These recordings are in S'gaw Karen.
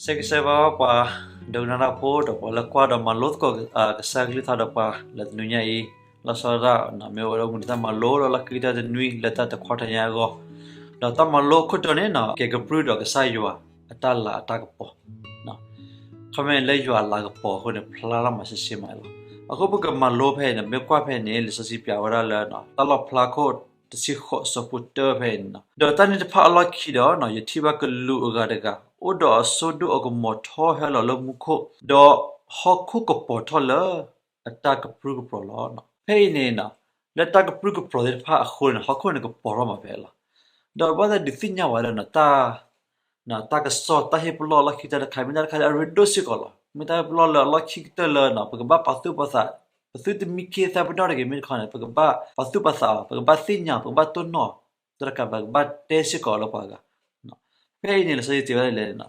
ဆၢဂ့ၤဆၢဝါဘၣ်ပှၤဒိကနၣ်တၢ်ဖိ ဒီးပှၤလၢကွၢ်ဒီးမၤလိသကိးကစၢ်ကလုၢ်ကထါဒီးပှၤလၢတနွံညါအံၤ, လီၤဆီဒၣ်တၢ် မ့ၢ်အိၣ်ဒီးမူဒံးတၢ်မၤလိလၢလီၢ်ခံကတၢၢ်တနွံ လၢတၢ်တခွါတနံၤအဂီၢ်, ဒီးတၢ်မၤလိအခိၣ်တီန့ၣ် ကဲကပြုၢ်ဒီးကစၢ်ယွၤအတၢ်လၤအတၢ်ကပီၤ ခီမ့ၢ်လၢယွၤလၤကပီၤအဃိန့ၣ် ဖျါလီၤမၤရှဲရှဲမးလီၤ. အဃိပကမၤလိဖဲအံၤန့ၣ် မ့ၢ်ကွၢ်ဖဲအံၤန့ၣ် လံာ်စီဆှံပျးဝဲဒၣ်လၢ တၢ်လီၣ်ဖျါခိၣ်တဆံဃိး ဆၢဖိတၢဖဲအံၤန့ၣ်, ဒီးတၢ်န့ၣ်တဖၣ်အလီၢ်ခံဒီး ယထံၣ်ဘၣ်ကလူးအဂၤတဂၤ အိၣ်ဒီးအစိဒိၣ်အကမီၤထီၣ်ဟဲလီၤလၢမူခိၣ်, ဒီးဟီၣ်ခိၣ်ကပီၤထီၣ်လၢအတၢ်ကပြုၢ်ကပြီၤလီၤ. ဖဲအံၤန့ၣ် လၢတၢ်ကပြုၢ်ကပြီၤသ့ၣ်တဖၣ်အဃိန့ၣ် ဟီၣ်ခိၣ်န့ၣ်ကပီၤထီၣ်မးဖဲအံၤလီၤ. ဒီးဘၣ်သ့ၣ်ဒုးသ့ၣ်ညါဝဲလၢ တၢ်ကစီၣ်တၢ်ဟ့ၣ်ပလီၢ်အလီၢ်ခံကတၢၢ်တခါ မ့ၢ်တၢ်တခါလၢအရ့ဒိၣ်စ့ၢ်ကီးလီၤ. မ့ၢ်တၢ်ဟ့ၣ်ပလီၢ်လၢအလီၢ်ခံကတၢၢ်လၢ ပကဘၣ်ပာ်သူၣ်ပာ်သး, ပသုတမံခ့သၢပနီၣ်တဂ့ၤ မ့ၢ်တခီန့ၣ် ပကဘၣ်ပာ်သူၣ်ပာ်သးအီၤ, ပကဘၣ်သ့ၣ်ညါအီၤ, ပကဘၣ်တိၢ်နီၣ်အီၤ, တၢ်တခါ ပကဘၣ်တဲစ့ၢ်ကီးလၢပှၤဂၤ ဖဲအံၤန့ၣ် လံာ်စီဆှံစံးဝဲဒၣ်လဲၣ်, တၢ်,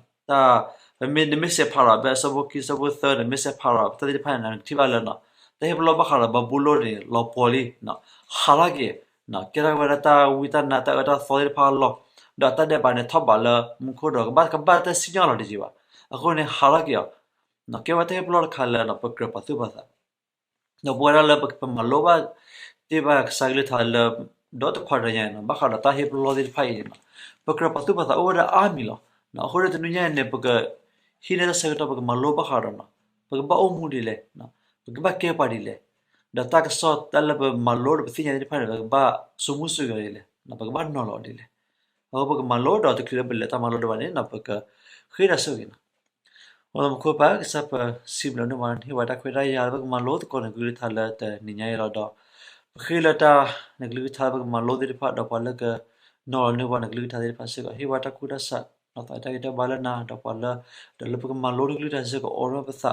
ပမ့ၢ်နမ့ၢ်ဆဲးဖးဒီး ဖဲအဆၢဖိခံ အဆၢဖိသၢန့ၣ် မ့ၢ်ဆဲးဖးဒီး တၢ်သ့ၣ်တဖၣ်န့ၣ် နကထံၣ်ဘၣ်လၢ တၢ်ဟ့ၣ်ပလီၢ်ဘၣ်ဃးဒီးဘၤဘူလိၣ်န့ၣ် လီၤပှီၤလံ, ဟးထီၣ်က့ၤ, ကဲထီၣ်ဝဲဒၣ်တၢ်ဝံတၢ်နါတၢ်အၢတၢ်သီသ့ၣ်တဖၣ်အလီၢ်, ဒီးတၢ်ဒဲးဘးန့ၣ်ထီၣ်ဘးလၢမူခိၣ်ဒီး ကဘၣ်ကဘၣ်တၢ်စံၣ်ညီၣ်လီၤတယံာ်ဘၣ်. အဃိန့ၣ် ဟးထီၣ်က့ၤအီၤ, ကဲဝဲတၢ်ဟ့ၣ်ပလီၢ်တခါလၢ ပကြၢးပာ်သူၣ်ပာ်သး ဒီးပဝဲဒၣ်လၢပမၤလိဘၣ်တ့ၢ်ဘၣ်ကစၢ်ကလုၢ်ကထါလၢ ဒီတခွါတနံၤညါန့ၣ် ဘၣ်ဃးဒီးတၢ်ဟ့ၣ်ပလီၢ်သ့ၣ်တဖၣ်အံၤန့ၣ်, ပကြၢးပာ်သူၣ်ပာ်သးအိၣ်ဝဲဒၣ်အါမံၤလီၤ. အဃိဒီးတနွံညါအံၤန့ၣ် ပကဟံးန့ၢ်တၢ်ဆၢကတီၢ် ပကမၤလိဘၣ်ဃးဒီး ပကဘၣ်အိၣ်မူဒ်လဲၣ်, ပကဘၣ်ကဲပှၤဒ်လဲၣ်, ဒီးတၢ်ကစီၣ်တၢ်လၢပမၤလိဒီးပသ့ၣ်ညါသ့ၣ်တဖၣ်န့ၣ် ပကဘၣ်စိာ်မူစိာ်ဂဲၤဒ်လဲၣ်, ပကဘၣ်နီၤလီၤဒ်လဲၣ်. အဃိပကမၤလိဒီးတချုးလၢပလဲၤတၢ်မၤလိဒံးဘၣ်န့ၣ် ပကဃ့တၢ်ဆိၣ်ဂ့ၤန့ၣ် အိၣ်လၢမူခိၣ်ပၢ် ကစၢ်ပစံးဘျုးနၤမး ဟ့ၣ်ဝဲတၢ်ခွဲးတၢ်ယာ်လၢ ပကမၤလိသကိးနကလုၢ်ကထါလၢတနံၤညါအံၤလီၤဒီး ပဃ့လၢတၢ်နကလုၢ်ကထါလၢပကမၤလိသ့ၣ်တဖၣ် ဒီးပှၤလၢကနီၤလီၤန့ၢ်ပှၤနကလုၢ်ကထါသ့ၣ်တဖၣ်စ့ၢ်ကီး ဟ့ၣ်ဝဲတၢ်ကူၣ်တၢ်ဆး နီၢ်သးတၢ်ဂ့ၤတၢ်ဘါလၢနၤ ဒီးပှၤလၢ ဒီးလၢပကမၤလိနကလုၢ်ကထါစ့ၢ်ကီး အိးထီၣ်ပသး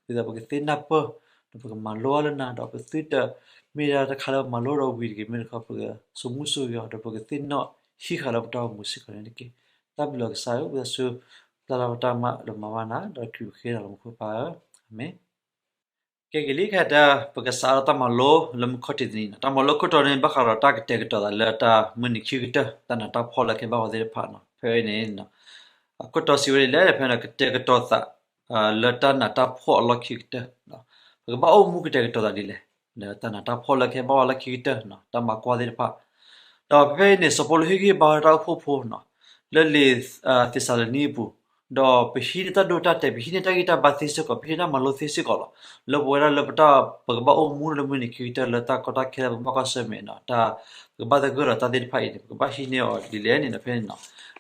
ဒ်သိးပကသ့ၣ်နၢ်ပၢၢ် ဒီးပကမၤလိအီၤလၢနၤ ဒီးပသုတမ့ၢ်ဒၣ်တၢ်တခါလၢပမၤလိဒီးဝံၤတဂ့ၤ မ့ၢ်တခီ ပကစိာ်မူစိာ်ဂဲၤအီၤ ဒီးပကသ့ၣ်နီၣ်ဟံးဃာ်လၢပတၢ်အိၣ်မူစ့ၢ်ကီးန့ၣ်တက့ၢ်. တၢ်ဘျုးလီၤကစၢ်ဧၢ ဝံသးစူၤ ပျၢ်လၢပတၢ်မၤလၢမၤဝဲနၤ ဒီးခရံာ်ပဃ့ဒီးလၢမူခိၣ်ပၢ်ဧၢ, အၤမ့ၣ်. ကဲက့ၤလံခဲတၢၢ် ပကစးထီၣ်တၢ်မၤလိလၢမုၢ်ခီၣ်ထံးတနံၤန့ၣ် တၢ်မၤလိခိၣ်တီန့ၣ် ဘၣ်ဃးဒီးတၢ်ကတဲာ်ကတီၤသးလၢတၢ်မုၢ်နံၤခံကတၢၢ် တၢ်နးတၢ်ဖှီၣ်လၢကဟဲဘၣ်ဝဲသ့ၣ်တဖၣ်န့ၣ် ဖဲအံၤန့ၣ် အခိၣ်တီစံးဝဲဒ်လဲၣ် ဖဲန့ၣ် ကတဲာ်ကတီၤသး လၢတၢ်နးတၢ်ဖှီၣ်အလီၢ်ခံကတၢၢ် ပကဘၣ်အိၣ်မူကတဲာ်ကတီၤသးဒ်လဲၣ် လၢတၢ်နးတၢ်ဖှီၣ်လၢကဟဲဘၣ်ဝဲလၢခံကတၢၢ် တၢ်မၤကွၢ်သ့ၣ်တဖၣ် ဒီးဖဲအံၤန့ၣ် စီၤပီလူးဟ့ၣ်ဂံၢ်ဟ့ၣ်ဘါဝဲတၢ်အိၣ်ဖှိၣ်ဖိန့ၣ် လၢလံာ်သ့းစၤလနံအပူၤ, ဒီးပဟံးန့ၢ်တၢ်ဒိတၢ်တဲာ် ပဟံးန့ၢ်တၢ်ဂံၢ်တၢ်ဘါသ့စ့ၢ်ကီး ပဟံးန့ၢ်တၢ်မၤလိသ့စ့ၢ်ကီးလီၤ. လၢပဝဲဒၣ်လၢပတၢ် ပကဘၣ်အိၣ်မူလၢမုၢ်နံၤခံကတၢၢ်လၢတၢ်ကီတၢ်ခဲလၢပကဘၣ်ကွၢ်ဆၢၣ်မဲာ်န့ၣ် တၢ် ပကဘၣ်သဂၢၢ်ဒီးတၢ်သ့ၣ်တဖၣ်အံၤန့ၣ် ပကဘၣ်ဟံးန့ၢ်အီၤဒ်လဲၣ်န့ၣ် ဖဲန့ၣ်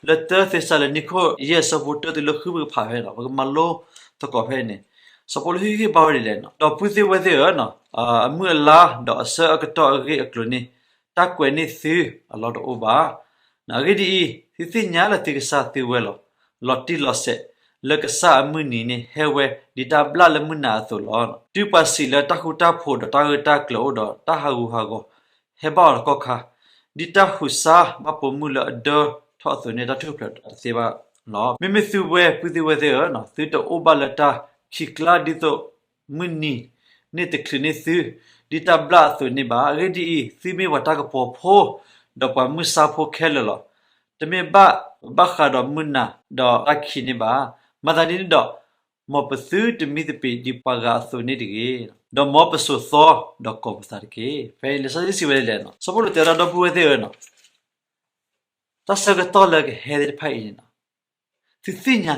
လၢတၢသ့းစၤလနံခိၣ်ယဲၢ်အဆၢဖိတၢတုၤလၢဃု ပကဖးဖဲန့ၣ် ပကမၤလိသကိးဖဲန့ၣ် စီၤပီလူးဟ့ၣ်ဂံၢ်ဟ့ၣ်ဘါဝဲဒ်လဲၣ်န့ၣ် ဒီးပုၢ်သ့ၣ်ဝဲၢ်သ့ၣ်ဧၢ, အမုၢ်အလါ ဒီးအဆၢအကတီၢ်အဂ့ၢ်အကျိၤန့ၣ် တၢ်ကွဲးန့ၢ်သုအလီၢ်တအိၣ်ဘၣ်. အဂ့ၢ်ဒ်အံၤ, သုသ့ၣ်ညါလၢသုကစၢ်သုဝဲလီၤ. လီၤတံၢ်လီၤဆဲး, လၢကစၢ်အမုၢ်နံၤန့ၣ်ဟဲဝဲ ဒ်တၢ်ဘျၣ်လၢမုၢ်နၤအသိးလီၤ. တုၤပှၤစံးလၢတၢ်ဃူတၢ်ဖိးဒီးတၢ်ဂၢၢ်တၢ်ကျၢၤအိၣ်ဒီး တၢ်ဟးဂူာ်ဟးဂီၤ ဟဲဘၣ်အီၤတကီၢ်ခါ, ဒ်တၢ်ဟူးစါဘၣ်ပိာ်မုၣ်လၢအဒၢထီၣ်အသိးန့ၣ် တၢ်ထူၣ်ဖျဲးတသ့ဘၣ်လီၤ. မ့မ့ၢ်သုဝဲၢ်ပုၢ်သ့ၣ်ဝဲၢ်သ့ၣ်ဧၢ, သုတအိၣ်ဘၣ်လၢတၢ်ခံးကျါဒ်သိး မုၢ်နံၤန့ၣ်တချုးန့ၢ်သု ဒ်တၢ်ဘျၣ်အသိးန့ၣ်ဘၣ်. အဂ့ၢ်ဒ်အံၤ, သုမ့ၢ်ပှၤတၢ်ကပီၤဖိ ဒီးပှၤမုၢ်ဆါဖိခဲလၢာ်လီၤ. တမ့ၢ်ဘၣ်ပဘၣ်ဃးဒီးမုၢ်နၤဒီးတၢ်ခံးန့ၣ်ဘၣ်. မၤသးဒ်န့ၣ်ဒီး, မ်ပသုတမံသပ့ၤဒ်ပှၤဂၤအသိးန့ၣ်တဂ့ၤ. ဒီးမ်ပစိာ်သီဒီးကီၤပသးတက့ၢ်. ဖဲအံၤလံာ်စီဆှံစံးဝဲဒ်လဲၣ်န့ၣ်, စီၤပီလူးတဲဝဲဒၣ်ဒီပုၢ်ဝဲၢ်သ့ၣ်ဧၢ, တၢ်ဆၢကတီၢ်လၢကဟဲသ့ၣ်တဖၣ်အံၤန့ၣ် သုသ့ၣ်ညါ,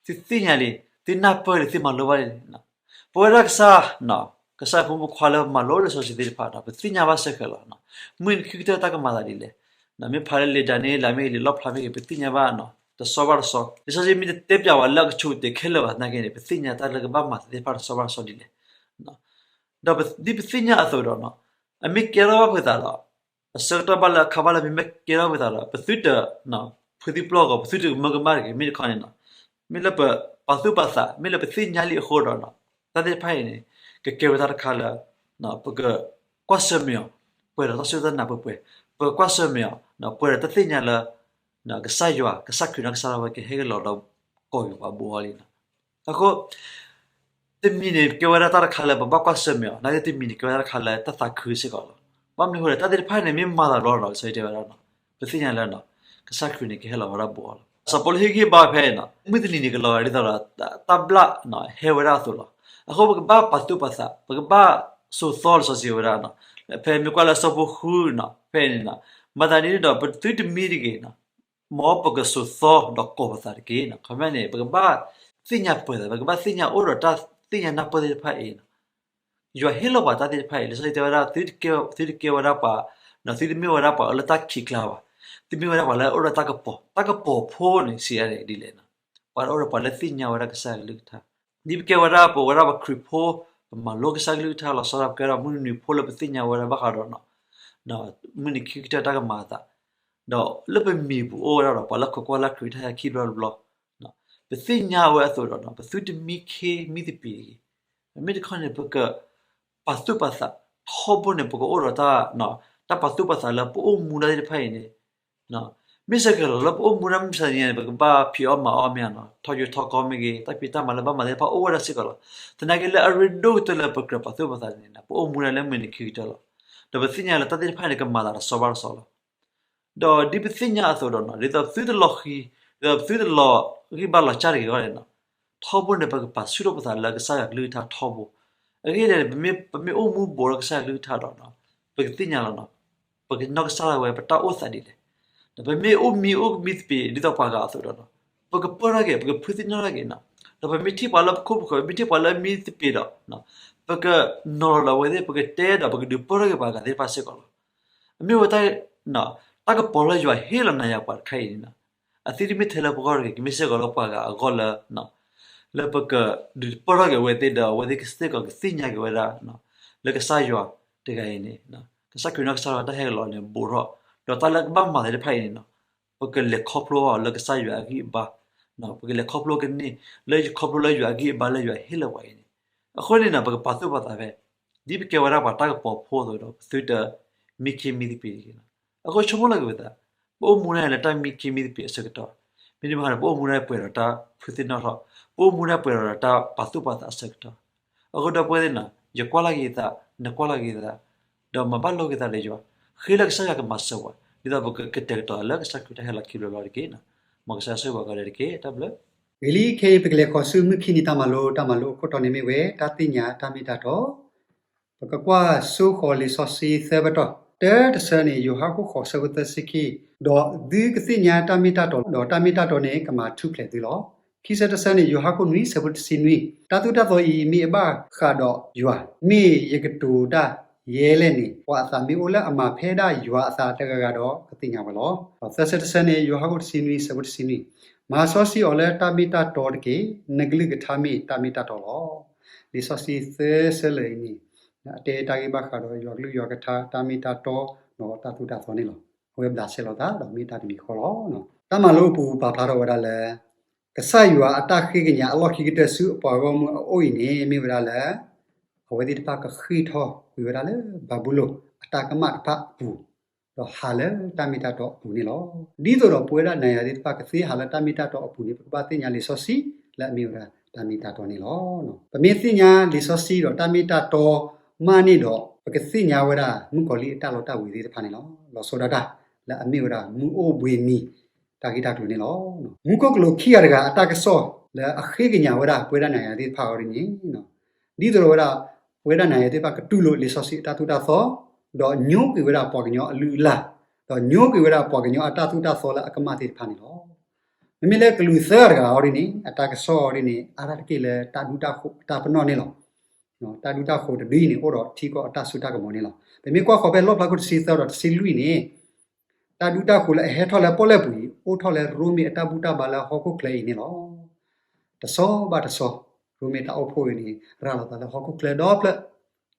သုသ့ၣ်ညါလံ, သုနၢ်ပၢၢ်လံ, သုမၤလိဘၣ်လံ. ပဝဲဒၣ်ကစၢ်, ကစၢ်ဖိမုၣ်ဖိခွါလၢပမၤလိလံာ်စီဆှံသ့ၣ်တဖၣ်န့ၣ် ပသ့ၣ်ညါဘၣ်စ့ၢ်ကီးလီၤ. မုၢ်နံၤခံကတၢၢ်တၢ်ကမၤသးဒ်လဲၣ်. မ့ၢ်ဖးလၢလံာ်ဒၤနံးယ့လးမ့ၢ်ဂ့ၤ လံာ်လီၣ်ဖျါမ့ၢ်ဂ့ၤ ပသ့ၣ်ညါဘၣ်တဆီဘၣ်တဆီ. လံာ်စီဆှံမ့ၢ်တတဲပၠးဝဲလၢအကဆူးကတ့ၤခဲလၢာ်ဘၣ်သနာ်က့န့ၣ် ပသ့ၣ်ညါတၢ်လၢကဘၣ်မၤသ့ၣ်တဖၣ်တဆီဘၣ်တဆီဒ်လဲၣ်. ဒီးဒ်ပသ့ၣ်ညါအသိးဒီး အမ့ၢ်ကဲထီၣ်ဘၣ်ဖုးသးဒီး အဆၢကတီၢ်ဘၣ်လၢအခါဘၣ်လၢမ့မ့ၢ်ကဲထီၣ်ဖုးသးဒီး ပသုတဖုသံပျီၢ်ဂီၤ ပသုတကမၢကမၣ်တဂ့ၤ. မ့ၢ်တခီန့ၣ် မ့ၢ်လၢပပာ်သူၣ်ပာ်သး မ့ၢ်လၢပသ့ၣ်ညါလံအဃိဒီး တၢ်သ့ၣ်တဖၣ်အံၤန့ၣ် ကကဲဝဲတၢ်တခါလၢ ပကကွၢ်ဆၢၣ်မဲာ်အီၤ ပှဲၤဒီးတၢ်စူၢ်တၢ်နာ်ပှဲၤပှဲၤ, ပကကွၢ်ဆၢၣ်မဲာ်အီၤ ပှဲၤဒီးတၢ်သ့ၣ်ညါလၢ ကစၢ်ယွၤ ကစၢ်ခရံာ်နီၢ်ကစၢ်ဒၣ်ဝဲကဟဲက့ၤလီၤဒီးကိးက့ၤပှၤဘူးအီၤလံ. အဃိ တမံၤန့ၣ် ကဲဝဲဒၣ်တၢ်တခါလၢ ပဘၣ်ကွၢ်ဆၢၣ်မဲာ်အီၤ, နာ်က့တမံၤန့ၣ် ကဲဝဲဒၣ်တၢ်တခါလၢတၢ်သးခုစ့ၢ်ကီးလီၤ. ဘၣ်မနုၤအဃိလဲၣ် တၢ်သ့ၣ်တဖၣ်န့ၣ် မ့ၢ်မၤသးဘျီဒီး ကစၢ်ယွၤတဲဝဲဒၣ် ပသ့ၣ်ညါလၢ ကစၢ်ခရံာ်န့ၣ် ကဟဲလီၤဝဲဒၣ်ဘူးအီၤလီၤ. စီၤပီလူးဟ့ၣ်ဂံၢ်ဟ့ၣ်ဘါဖဲန့ၣ်နီၤ, မုၢ်တနံၤန့ၣ်ကလီၤဂာ်ဒ်သိးဒီး တၢ်ဘျၣ်ဟဲဝဲဒၣ်အသိးလီၤ. အဃိပကဘၣ်ပာ်သူၣ်ပာ်သး, ပကဘၣ်စိာ်သီလံာ်စီဆှံဝဲဒၣ်နီၤ. ဖဲမ့ၢ်ကွၢ်လၢအဆၢဖိဃုနီၤ, ဖဲန့ၣ်နီၤ, မၤသးဒ်န့ၣ်ဒီး ပသုတမံတဂ့ၤနီၤ, မ်ပကစိာ်သီဒီးကိးပသးတက့ၢ်နီၤ. ခီပညီန့ၣ် ပကဘၣ်သ့ၣ်ညါပၢၤသး, ပကဘၣ်သ့ၣ်ညါအိၣ်ဒီးတၢ်သ့ၣ်ညါနၢ်ပၢၢ်သ့ၣ်တဖၣ်အံၤနီၤ. ယွၤဟ့ၣ်လီၤပှၤတၢ်သ့ၣ်တဖၣ်အံၤ, လံာ်စီဆှံတဲဝဲဒၣ် သုတကဲဝဲဒၣ်ပှၤ, သုတမ့ၢ်ဝဲဒၣ်ပှၤလၢတၢ်ခံးကျါဘၣ်, သုမ့ၢ်ဝဲဒၣ်ပှၤလၢအအိၣ်ဒီးတၢ်ကပီၤ, တၢ်ကပီၤဖိန့ၣ် စံးဒ်လဲၣ်, ပှၤအိၣ်ဒီးပှၤလၢသ့ၣ်ညါဝဲဒၣ်ကစၢ်ယွၤကလုၢ်ကထါ, ဒ်ပကဲဝဲဒၣ် ပဝဲဒၣ်ပှၤခရံာ်ဖိ, ပမၤလိကစၢ်ကလုၢ်ကထါလီၤဆီဒၣ် ပကဲဒီးမုၢ်နွံဖိလၢပသ့ၣ်ညါဝဲဒၣ်ဘၣ်ဃးဒီး မုၢ်နံၤခံကတၢၢ်တၢ်ကမၤအသး, ဒီးလၢပမံၤပူၤအိၣ်ဝဲဒၣ်ဒီး ပှၤလၢခိးကွၢ်လၢခရံာ်တၢ်ဟဲခံဘျီတဘျီ, ပသ့ၣ်ညါဝဲအသိးဒီး ပသုတမံခ့မံသပ့ၤတဂ့ၤ. မ့မ့ၢ်တခီန့ၣ် ပကပာ်သူၣ်ပာ်သးထီဘိန့ၣ် ပကအိၣ်ဒီးတၢ်, တၢ်ပာ်သူၣ်ပာ်သးလၢပအိၣ်မူဒၣ်သ့ၣ်တဖၣ်အံၤန့ၣ်, မ့ၢ်ဆၢက့ၤလီၤလၢပအိၣ်မူဒၣ်မုၢ်မဆါတနံၤန့ၣ် ပကဘၣ်ဖံးအီၣ်မၤအီၣ်မ့ၢ်ဧါနီၤ, ထီၣ်ယိထီၣ်ကီမ့ၢ်ဂ့ၤ, တၢ်ဖံးတၢ်မၤလၢဘၣ်မၤသ့ၣ်တဖၣ်အိၣ်ဝဲဒၣ်စ့ၢ်ကီးလီၤ. သနာ်က့လၢအရ့ဒိၣ်ကတၢၢ်လၢပကြၢးပာ်သူၣ်ပာ်သးန့ၣ် ပအိၣ်မူဒၣ်လၢမုၢ်နံၤခံကတၢၢ်လီၤ. ဒီးပသ့ၣ်ညါလၢတၢ်သ့ၣ်တဖၣ်န့ၣ် ကမၤသးတဆီဘၣ်တဆီလီၤ. ဒီးဒ်ပသ့ၣ်ညါအသိးဒီးနီၤ, ဒ်သိးပသုတလီၤဃံ, ဒ်သိးပသုတလီၤဂံၢ်ဘါလီၤစၢ်တဂ့ၤအဂီၢ်န့ၣ်နီၤ, ထီဘိန့ၣ်ပကပာ်ဆူၣ်ထီၣ်ပသးလၢကစၢ်ယွၤကလုၢ်ကထါထီဘိ. အဂ့ၢ်ဒ်လဲၣ်န့ၣ် ပမ့ၢ်အိၣ်မူဘူးဒီးကစၢ်ယွၤကလုၢ်ကထါဒီးနီၤ, ပကသ့ၣ်ညါလီၤနီၤ, ပကနီၢ်ကစၢ်ဒၣ်ဝဲ ပတၢ်အိၣ်သးဒ်လဲၣ်. ဒီးပမ့ၢ်အိၣ်မံအိၣ်မံသပ့ၤ ဒ်သိးပှၤဂၤအသိးဒီးနီၤ, ပကပၢၢ်ထီၣ်က့ၤ, ပကဖုသ့ၣ်နီၣ်ထီၣ်က့ၤနီၤ. ဒီးပမ့ၢ်ထံၣ်ပှၤလၢပခိၣ်ပဃၢၤ, ပမ့ၢ်ထံၣ်ပှၤလၢအမံသပ့ၤဒီး ပကနီၤလီၤဒီးအဝဲသ့ၣ်, ပကတဲဒီး ပကဒုးပၢၢ်ထီၣ်က့ၤပှၤဂၤသ့ၣ်တဖၣ်စ့ၢ်ကီးလီၤ. အမ့ၢ်ဝဲတၢ်, တၢ်ကပီၤလၢယွၤဟ့ၣ်လီၤနၤယၤပှၤတခါအံၤန့ၣ်နီၤ, အသ့တမ့ၢ်ထဲလၢပဂီၢ်တဂ့ၤ, ကမ့ၢ်စ့ၢ်ကီးလၢပှၤဂၤအဂီၢ်လၢ လၢပကဒုးပၢၢ်ထီၣ်က့ၤအဝဲသ့ၣ်ဒီး အဝဲသ့ၣ်စ့ၢ်ကီးကသ့ၣ်ညါက့ၤဝဲဒၣ် လၢကစၢ်ယွၤတဂၤအံၤန့ၣ်, ကစၢ်ခရံာ်နီၢ်ကစၢ်ဒၣ်ဝဲတၢ်ဟဲလီၤန့ၣ်ဘူးထီၣ်, ဒီးတၢ်လၢကဘၣ်မၤသ့ၣ်တဖၣ်အံၤန့ၣ်နီၤ, ပကလဲၤခီဖျိအီၤလၢကစၢ်ယွၤအဂံၢ်အဘါ, ပကလဲၤခီဖျိကန့ၢ် လၢယခီဖျိလၢယွၤအဂံၢ်အဘါလၢယွၤဟ့ၣ်လီၤပှၤအံၤန့ၣ်. အဃိန့ၣ်နီၤ ပကပာ်သူၣ်ပာ်သးဖဲ ဒ်ပကဲဝဲဒၣ်ပှၤတၢ်ကပီၤဖိအသိးဒီး ပသုတမံခ့မံသပ့ၤတဂ့ၤနီၤ. အဃိဆိကမိၣ်လီၤက့ၤပသး, ပအိၣ်မူဒၣ်လၢတၢ်မံခ့မံသပ့ၤအဆၢကတီၢ်, မ့တမ့ၢ်ဘၣ်န့ၣ် ပအိၣ်မူဒၣ်ပှဲၤဒီးတၢ်ဖုသ့ၣ်နီၣ်ထီၣ်, ပအိၣ်မူဒၣ်ပှဲၤဒီးတၢ်ပာ်သူၣ်ပာ်သးအဆၢကတီၢ်. အဃိဒီပုၢ်ဝဲၢ်သ့ၣ်နီၤ, ယကွၢ်လီၤက့ၤသး, နကွၢ်လီၤက့ၤသး, ဒီးမၤဘၣ်လိာ်က့ၤသးဒီးယွၤ, ဃ့လၢကစၢ်ယွၤကမၤစၢၤပှၤ ဒ်သိးပကကတဲာ်ကတီၤလၢကစၢ်ခရံာ်တၢ်ဟဲလီၤခံဘျီဘျီတက့ၢ်နီၤ. မ်ကစၢ်ဆိၣ်ဂ့ၤပှၤကိးဂၤဒဲးတက့ၢ်. တၢ်ဘျုး ဂ့ၤလံခဲအံၤ ပကလဲၤဃီၤဆူမုၢ်ခံနံၤတၢ်မၤလိ, တၢ်မၤလိအခိၣ်တီန့ၣ်မ့ၢ်ဝဲ တၢ်သ့ၣ်ညါတၢ်မ့ၢ်တၢ်တီ. ပကကွၢ်စိဃီၤလံာ်စီဆှံသၢပတီၢ်, တၢတဆၢန့ၣ် ယိၤဟၣ်ခိၣ်ဃိးဆၢဖိသၢဆံခံ, ဒီးသုကသ့ၣ်ညါတၢ်မ့ၢ်တၢ်တီ, ဒီးတၢ်မ့ၢ်တၢ်တီန့ၣ် ကမၤထူၣ်ဖျဲးသုလီၤ. ခံဆၢတဆၢန့ၣ် ယိၤဟၣ်ခိၣ်နွံဆၢဖိတဆံနွံ, တၢ်သူၣ်တၢ်သီအံၤ မ့ၢ်အဘၣ်ဃးဒီးယွၤ, မ့ၢ်ယကတိၤတၢ်ယဲလဲၣ်န့ၣ် ပှၤအသးမ့ၢ်အိၣ်လၢအမၤဖဲဒၣ်ယွၤအသးတဂၤဂၤဒီး ကသ့ၣ်ညါဝဲလီၤ. ဒီးသၢဆၢတဆၢန့ၣ် ယိၤဟၣ်ခိၣ်တဆံနွံဆၢဖိတဆံနွံ, မၤစီဆှံအီၤလၢတၢ်မ့ၢ်တၢ်တီတက့ၢ်, နကလုၢ်ကထါမ့ၢ်တၢ်မ့ၢ်တၢ်တီလီၤ. လံာ်စီဆှံသၢဆၢလၢာ်အံၤန့ၣ် အတဲတၢ်ဂ့ၢ်ဘၣ်ဃးဒီးယွၤကလုၢ်ယွၤကထါ တၢ်မ့ၢ်တၢ်တီ ဒီးတၢ်သိၣ်တၢ်သီန့ၣ်လီၤ. အဝဲဘျးစဲလီၤသးဒီးမ့ၢ်တၢ်တမံၤဃီလီၤ. တၢ်မၤလိအပူၤပာ်ဖျါထီၣ်ဝဲဒၣ်လၢ ကစၢ်ယွၤအတၢ်ဃ့ကညးအလီၢ်ခံကတၢၢ်ဆူအပှၤဂီၢ်မုၢ်အအိၣ်အံၤန့ၣ် မ့ၢ်ဝဲဒၣ်လၢ အဝဲသ့ၣ်တဖၣ်ကဃ့ၢ်ထီၣ်ကွံာ်ဝဲဒၣ်လၢဘၤဘူလိၣ်အတၢ်ကမၣ်တဖၣ်အပူၤ ဒီးဟးလၢတၢ်မ့ၢ်တၢ်တီအပူၤန့ၣ်လီၤ. ဒ်သိးဒီးပဝဲဒၣ်နၤယၤသ့ၣ်တဖၣ်ကသ့ဟးလၢတၢ်မ့ၢ်တၢ်တီအပူၤန့ၣ် ပကဘၣ်သ့ၣ်ညါလံာ်စီဆှံလၢအမ့ၢ်ဝဲဒၣ်တၢ်မ့ၢ်တၢ်တီန့ၣ်လီၤ. ပမ့ၢ်သ့ၣ်ညါလံာ်စီဆှံဒီးတၢ်မ့ၢ်တၢ်တီမးန့ၣ်ဒီး ပကသ့ၣ်ညါဝဲဒၣ်မုၣ်ကီၤလံၢ်အတၢ်လီတၢ်ဝ့ၤသ့ၣ်တဖၣ်န့ၣ်လီၤ. လီၤဆီဒၣ်တၢ်လၢအမ့ၢ်ဝဲဒၣ်မုၢ်အိၣ်ဘှံးနံၤတၢ်ဂ့ၢ်တၢ်ကျိၤန့ၣ်လီၤ. မူခိၣ်ကလူးခံဂၤတဂၤအတၢ်ကစီၣ်လၢအဃ့ကညးဝဲဒၣ်ပဝဲဒၣ်နၤယၤသ့ၣ်တဖၣ်အီၤဒ်န့ၣ် ဒ်သိးဒီးဝဲဒၣ် ပဝဲဒၣ်နၤယၤသ့ၣ်တဖၣ်ကတူၢ်လိာ်လံာ်စီဆှံအတၢ်သိၣ်တၢ်သီ, ဒီးညိကွံာ်ဝဲဒၣ်ပှၤကညီအလုၢ်အလၢ်, ဒီးညိကွံာ်ဝဲဒၣ်ပှၤကညီအတၢ်သိၣ်တၢ်သီလၢအကမၣ်သ့ၣ်တဖၣ်န့ၣ်လီၤ. မ့မ့ၢ်လၢကလူးသၢဂၤတဂၤအီၤဒ်န့ၣ် အတၢ်ကစီၣ်အီၤဒ်န့ၣ် အါတက့ၢ်လၢတၢ်ဒူတၢ်ဃိးအတၢ်ပနီၣ်န့ၣ်လီၤ. တၢ်ဒူတၢ်ဃိးတဒုအံၤန့ၣ် အိၣ်ဒီးထံကီၢ်အတၢ်စိတၢ်ကမီၤန့ၣ်လီၤ. ပမ့ၢ်ကွၢ်ဃီၤဖဲလီၣ်ဖျါခိၣ်တဆံသၢဒီးတဆံလွံၢ်န့ၣ် တၢ်ဒူတၢ်ဃိးလၢအဟဲထီၣ်လၢပီၣ်လဲၣ်ပူၤအံၤ အိၣ်ထီၣ်လၢရိမ့ၤအတၢ်ဘူၣ်တၢ်ဘါလၢဟီၣ်ခိၣ်ချၢအံၤန့ၣ်လီၤ. တဆီဘၣ်တဆီ ရိမ့ၤတၢ်အိၣ်ဖှိၣ်အံၤန့ၣ် ရၤလီၤသးလၢဟီၣ်ခိၣ်ချၢဒီဖျၢၣ်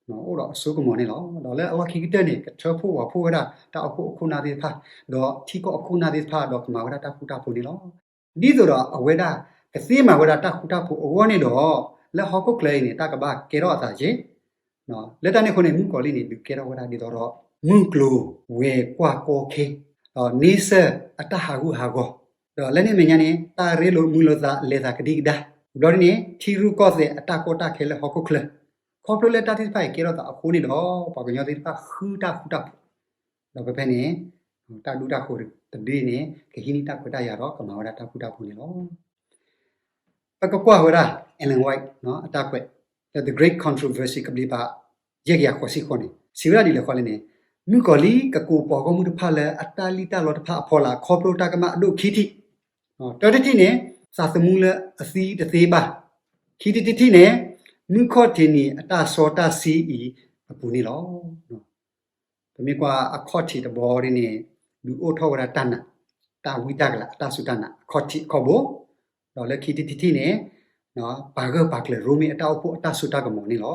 အိၣ်ဒီးအစိကမီၤန့ၣ်လီၤ. ဒီးလၢအလီၢ်ခံကတၢၢ်န့ၣ် ကထၢဖှိၣ်ဝးဖှိၣ်ဝဲဒၣ်တၢ်အိၣ်ဖှိၣ်အခိၣ်အနၢ်သ့ၣ်တဖၣ်, ဒီးထံကီၢ်အခိၣ်အနၢ်သ့ၣ်တဖၣ် ဒီးကမၤဝဲဒၣ်တၢ်ဃူတၢ်ဖိးန့ၣ်လီၤ. ဒ်သိးဒီးအဝဲဒၣ် ကသ့မၤဝဲဒၣ်တၢ်ဃူတၢ်ဖိးအဂီၢ်န့ၣ်ဒီး လၢဟီၣ်ခိၣ်ချၢအံၤန့ၣ် တၢ်ကဘၣ်ကဲထီၣ်အသးက့ၤ လၢတၢ်န့ၣ်အဃိန့ၣ် မုၣ်ကီၤလံၢ်န့ၣ် ဒုးကဲထီၣ်ဝဲဒၣ်ဒ်သိးဒီး မုၢ်ကျိၤဝဲၤကွၢ်ကီခဲ, ဒီးန့ဆၢၣ်အတၢ်ဟးဂူာ်ဟးဂီၤ, ဒီးလၢန့ၣ်အမဲာ်ညါန့ၣ် တၢ်ရ့လိာ်မုာ်လိာ်သးလဲၤသးကဒံကဒါ, ဘျီဒ်န့ၣ် ထံရူၢ်ကီၢ်သဲးအတၢ်ကီတၢ်ခဲလၢဟီၣ်ခိၣ်ချၢ, ခီဖျိလၢတၢ်သ့ၣ်တဖၣ်အံၤကဲထီၣ်သးအဃိန့ၣ်ဒီး ပှၤကညီသ့ၣ်တဖၣ်ဃုတၢ်ဃူတၢ်ဖိး, ဒီးဖဲဖဲန့ၣ် တၢ်ဒူတၢ်ဃိၤတဒုန့ၣ် ကဟံးန့ၢ်တၢ်ခွဲးတၢ်ယာ်ဒီးကမၤဝဲဒၣ်တၢ်ဃူတၢ်ဖိးန့ၣ်လီၤ. ပကကွၢ်ဝဲဒၣ် Ellen White အတၢ်ကွဲးလၢ The Great Controversy ကဘျံးပၤ ယဲၢ်ကယၤဃိးဆံဃိးန့ၣ် စံးဝဲဒၣ်ဒ်လဲၣ်ဃီလဲၣ်န့ၣ်, မုၣ်ကီၤလံၢ်ကကိးပှၤဂီၢ်မုၢ်တဖၣ်လၢအတၢ်လံၣ်တၢ်လီတဖၣ်အဖီလာ် ခီဖျိတၢ်ကမၣ်အဒိၣ်ခံထံၣ်, တၢတထံၣ်န့ၣ် သးသမူလၢအသံတသ့ဘၣ်, ခံထံၣ်တထံၣ်န့ၣ် မုၢ်ခီၣ်ထံးနံၤအတၢ်စီတၢ်ဆှံအံၤအပူၤန့ၣ်လီၤ. ပမ့ၢ်ကွၢ်အခီၣ်ထံးတဘီန့ၣ်န့ၣ် ဒုးအိၣ်ထီၣ်ဝဲဒၣ်တၢ်နာ်, တၢ်ဝံတၢ်ကလၤ အတၢ်စူၢ်တၢ်နာ် အခီၣ်ထံးအခီၣ်ဘိ, ဒီးလၢခံထံၣ်တထံၣ်န့ၣ် ပာ်ဂၢၢ်ပာ်ကျၢၤရိမ့ၤအတၢ်အိၣ်ဖှိၣ်အတၢ်စိတၢ်ကမီၤန့ၣ်လီၤ.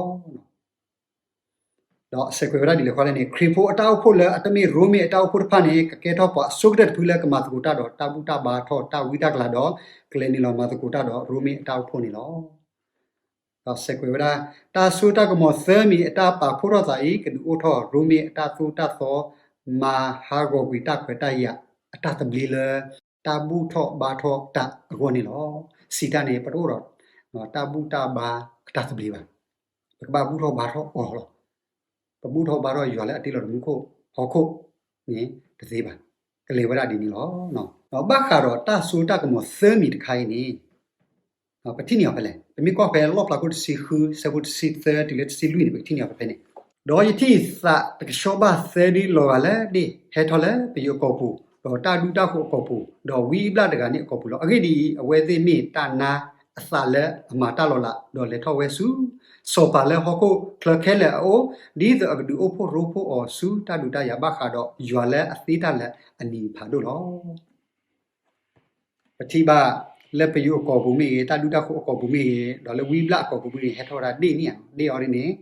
ဒီးစဲးကွဲးဝဲဒၣ်ဒ်လဲၣ်ဃီလဲၣ်န့ၣ်, ခရံာ်ဖိအတၢ်အိၣ်ဖှိၣ်လၢအတမ့ၢ်ရိမ့ၤအတၢ်အိၣ်ဖှိၣ်တဖၣ်န့ၣ် ကကဲထီၣ်ပှၤအဆိကတၢၢ်တဖုလၢကမၤသကိးတၢ်ဒီးတၢ်ဘူၣ်တၢ်ဘါထီၣ်တၢ်ဝံတၢ်ကလၤဒီး ကလဲၤနုာ်လီၤမၤသကိးတၢ်ဒီးရိမ့ၤအတၢ်အိၣ်ဖှိၣ်န့ၣ်လီၤ. ဒီးစဲးကွဲးဝဲဒၣ် တၢ်စိတၢ်ကမီၤသၢမံၤအတၢ်ပာ်ဖှိၣ်ထီၣ်သးအံၤ ကဒုးအိၣ်ထီၣ်ရိမ့ၤအတၢ်သိၣ်တၢ်သီ မၤဟးဂီၤကွံာ်တၢ်ခွဲးတၢ်ယာ်အတၢ်သဘျ့လၢ တၢ်ဘူၣ်ထီၣ်ဘါထီၣ်တၢ်အဂီၢ်န့ၣ်လီၤ. စံးတၢ်န့ၣ် ပတအိၣ်ဒီး တၢ်ဘူၣ်တၢ်ဘါအတၢ်သဘျ့ဘၣ်. ပကဘၣ်ဘူၣ်ထီၣ်ဘါထီၣ်အီၤလီၤ. ပဘူၣ်ထီၣ်ဘါထီၣ်ယွၤလၢအတ့လီၤတမူခိၣ်ဟီၣ်ခိၣ်န့ၣ်တသ့ဘၣ်. ကလဲၤဝဲဒၣ်ဒ်န့ၣ်လီၤ. ဒီးဘၣ်ဃးဒီးတၢ်စိတၢ်ကမီၤသၢမံၤတခါအံၤန့ၣ် ပထံၣ်န့ၢ်အီၤဖဲလဲၣ်. ပမ့ၢ်ကွၢ်ဖဲလီၣ်ဖျါခိၣ်တဆံဃု ဆၢဖိတဆံသၢတုၤလၢတဆံလွံၢ်န့ၣ် ပကထံၣ်န့ၢ်အီၤဖဲဖဲန့ၣ်, ဒီးယထံၣ်သးတကဆှီဘၣ်သၢဒုလီၤဂာ်လၢဒ့ၣ်ဟဲထီၣ်လၢပယိၤအကီၢ်ပူၤ, ဒီးတၢ်ဒူတၢ်ဃိၤအကီၢ်ပူၤ, ဒီးဝံအဘျၣ်တဂၤန့ၣ်အကီၢ်ပူၤလီၤ. အဂ့ၢ်ဒ်အံၤ, အဝဲသ့ၣ်မ့ၢ်တၢ်နါအသးလၢအမၤတၢ်လီၤလး, ဒီးလဲၤထီၣ်ဝဲဆူ စီၤပၤလၢဟီၣ်ခိၣ်ချၢခဲလၢာ်အအိၣ်, ဒ်သိးအကဒုးအိၣ်ဖှိၣ်ရိဖှိၣ်အီၤဆူတၢ်ဒုးတၢ်ယၤဘၣ်ဃးဒီးယွၤလၢအသ့တၢ်လၢအနံၤဖးဒိၣ်လီၤ. ပထံၣ်ဘၣ်လၢပယိၤအကီၢ်ပူၤမ့ၢ်ဂ့ၤ, တၢ်ဒူတၢ်ဃိၤအကီၢ်ပူၤမ့ၢ်ဂ့ၤ, ဒီးလၢဝံဘျၣ်အကီၢ်ပူၤမ့ၢ်ဂ့ၤ, ဟဲထီၣ်ဝဲဒၣ်ဒ့ၣ်န့ၣ်ဧါ, ဒ့ၣ်အီၤဒ်န့ၣ်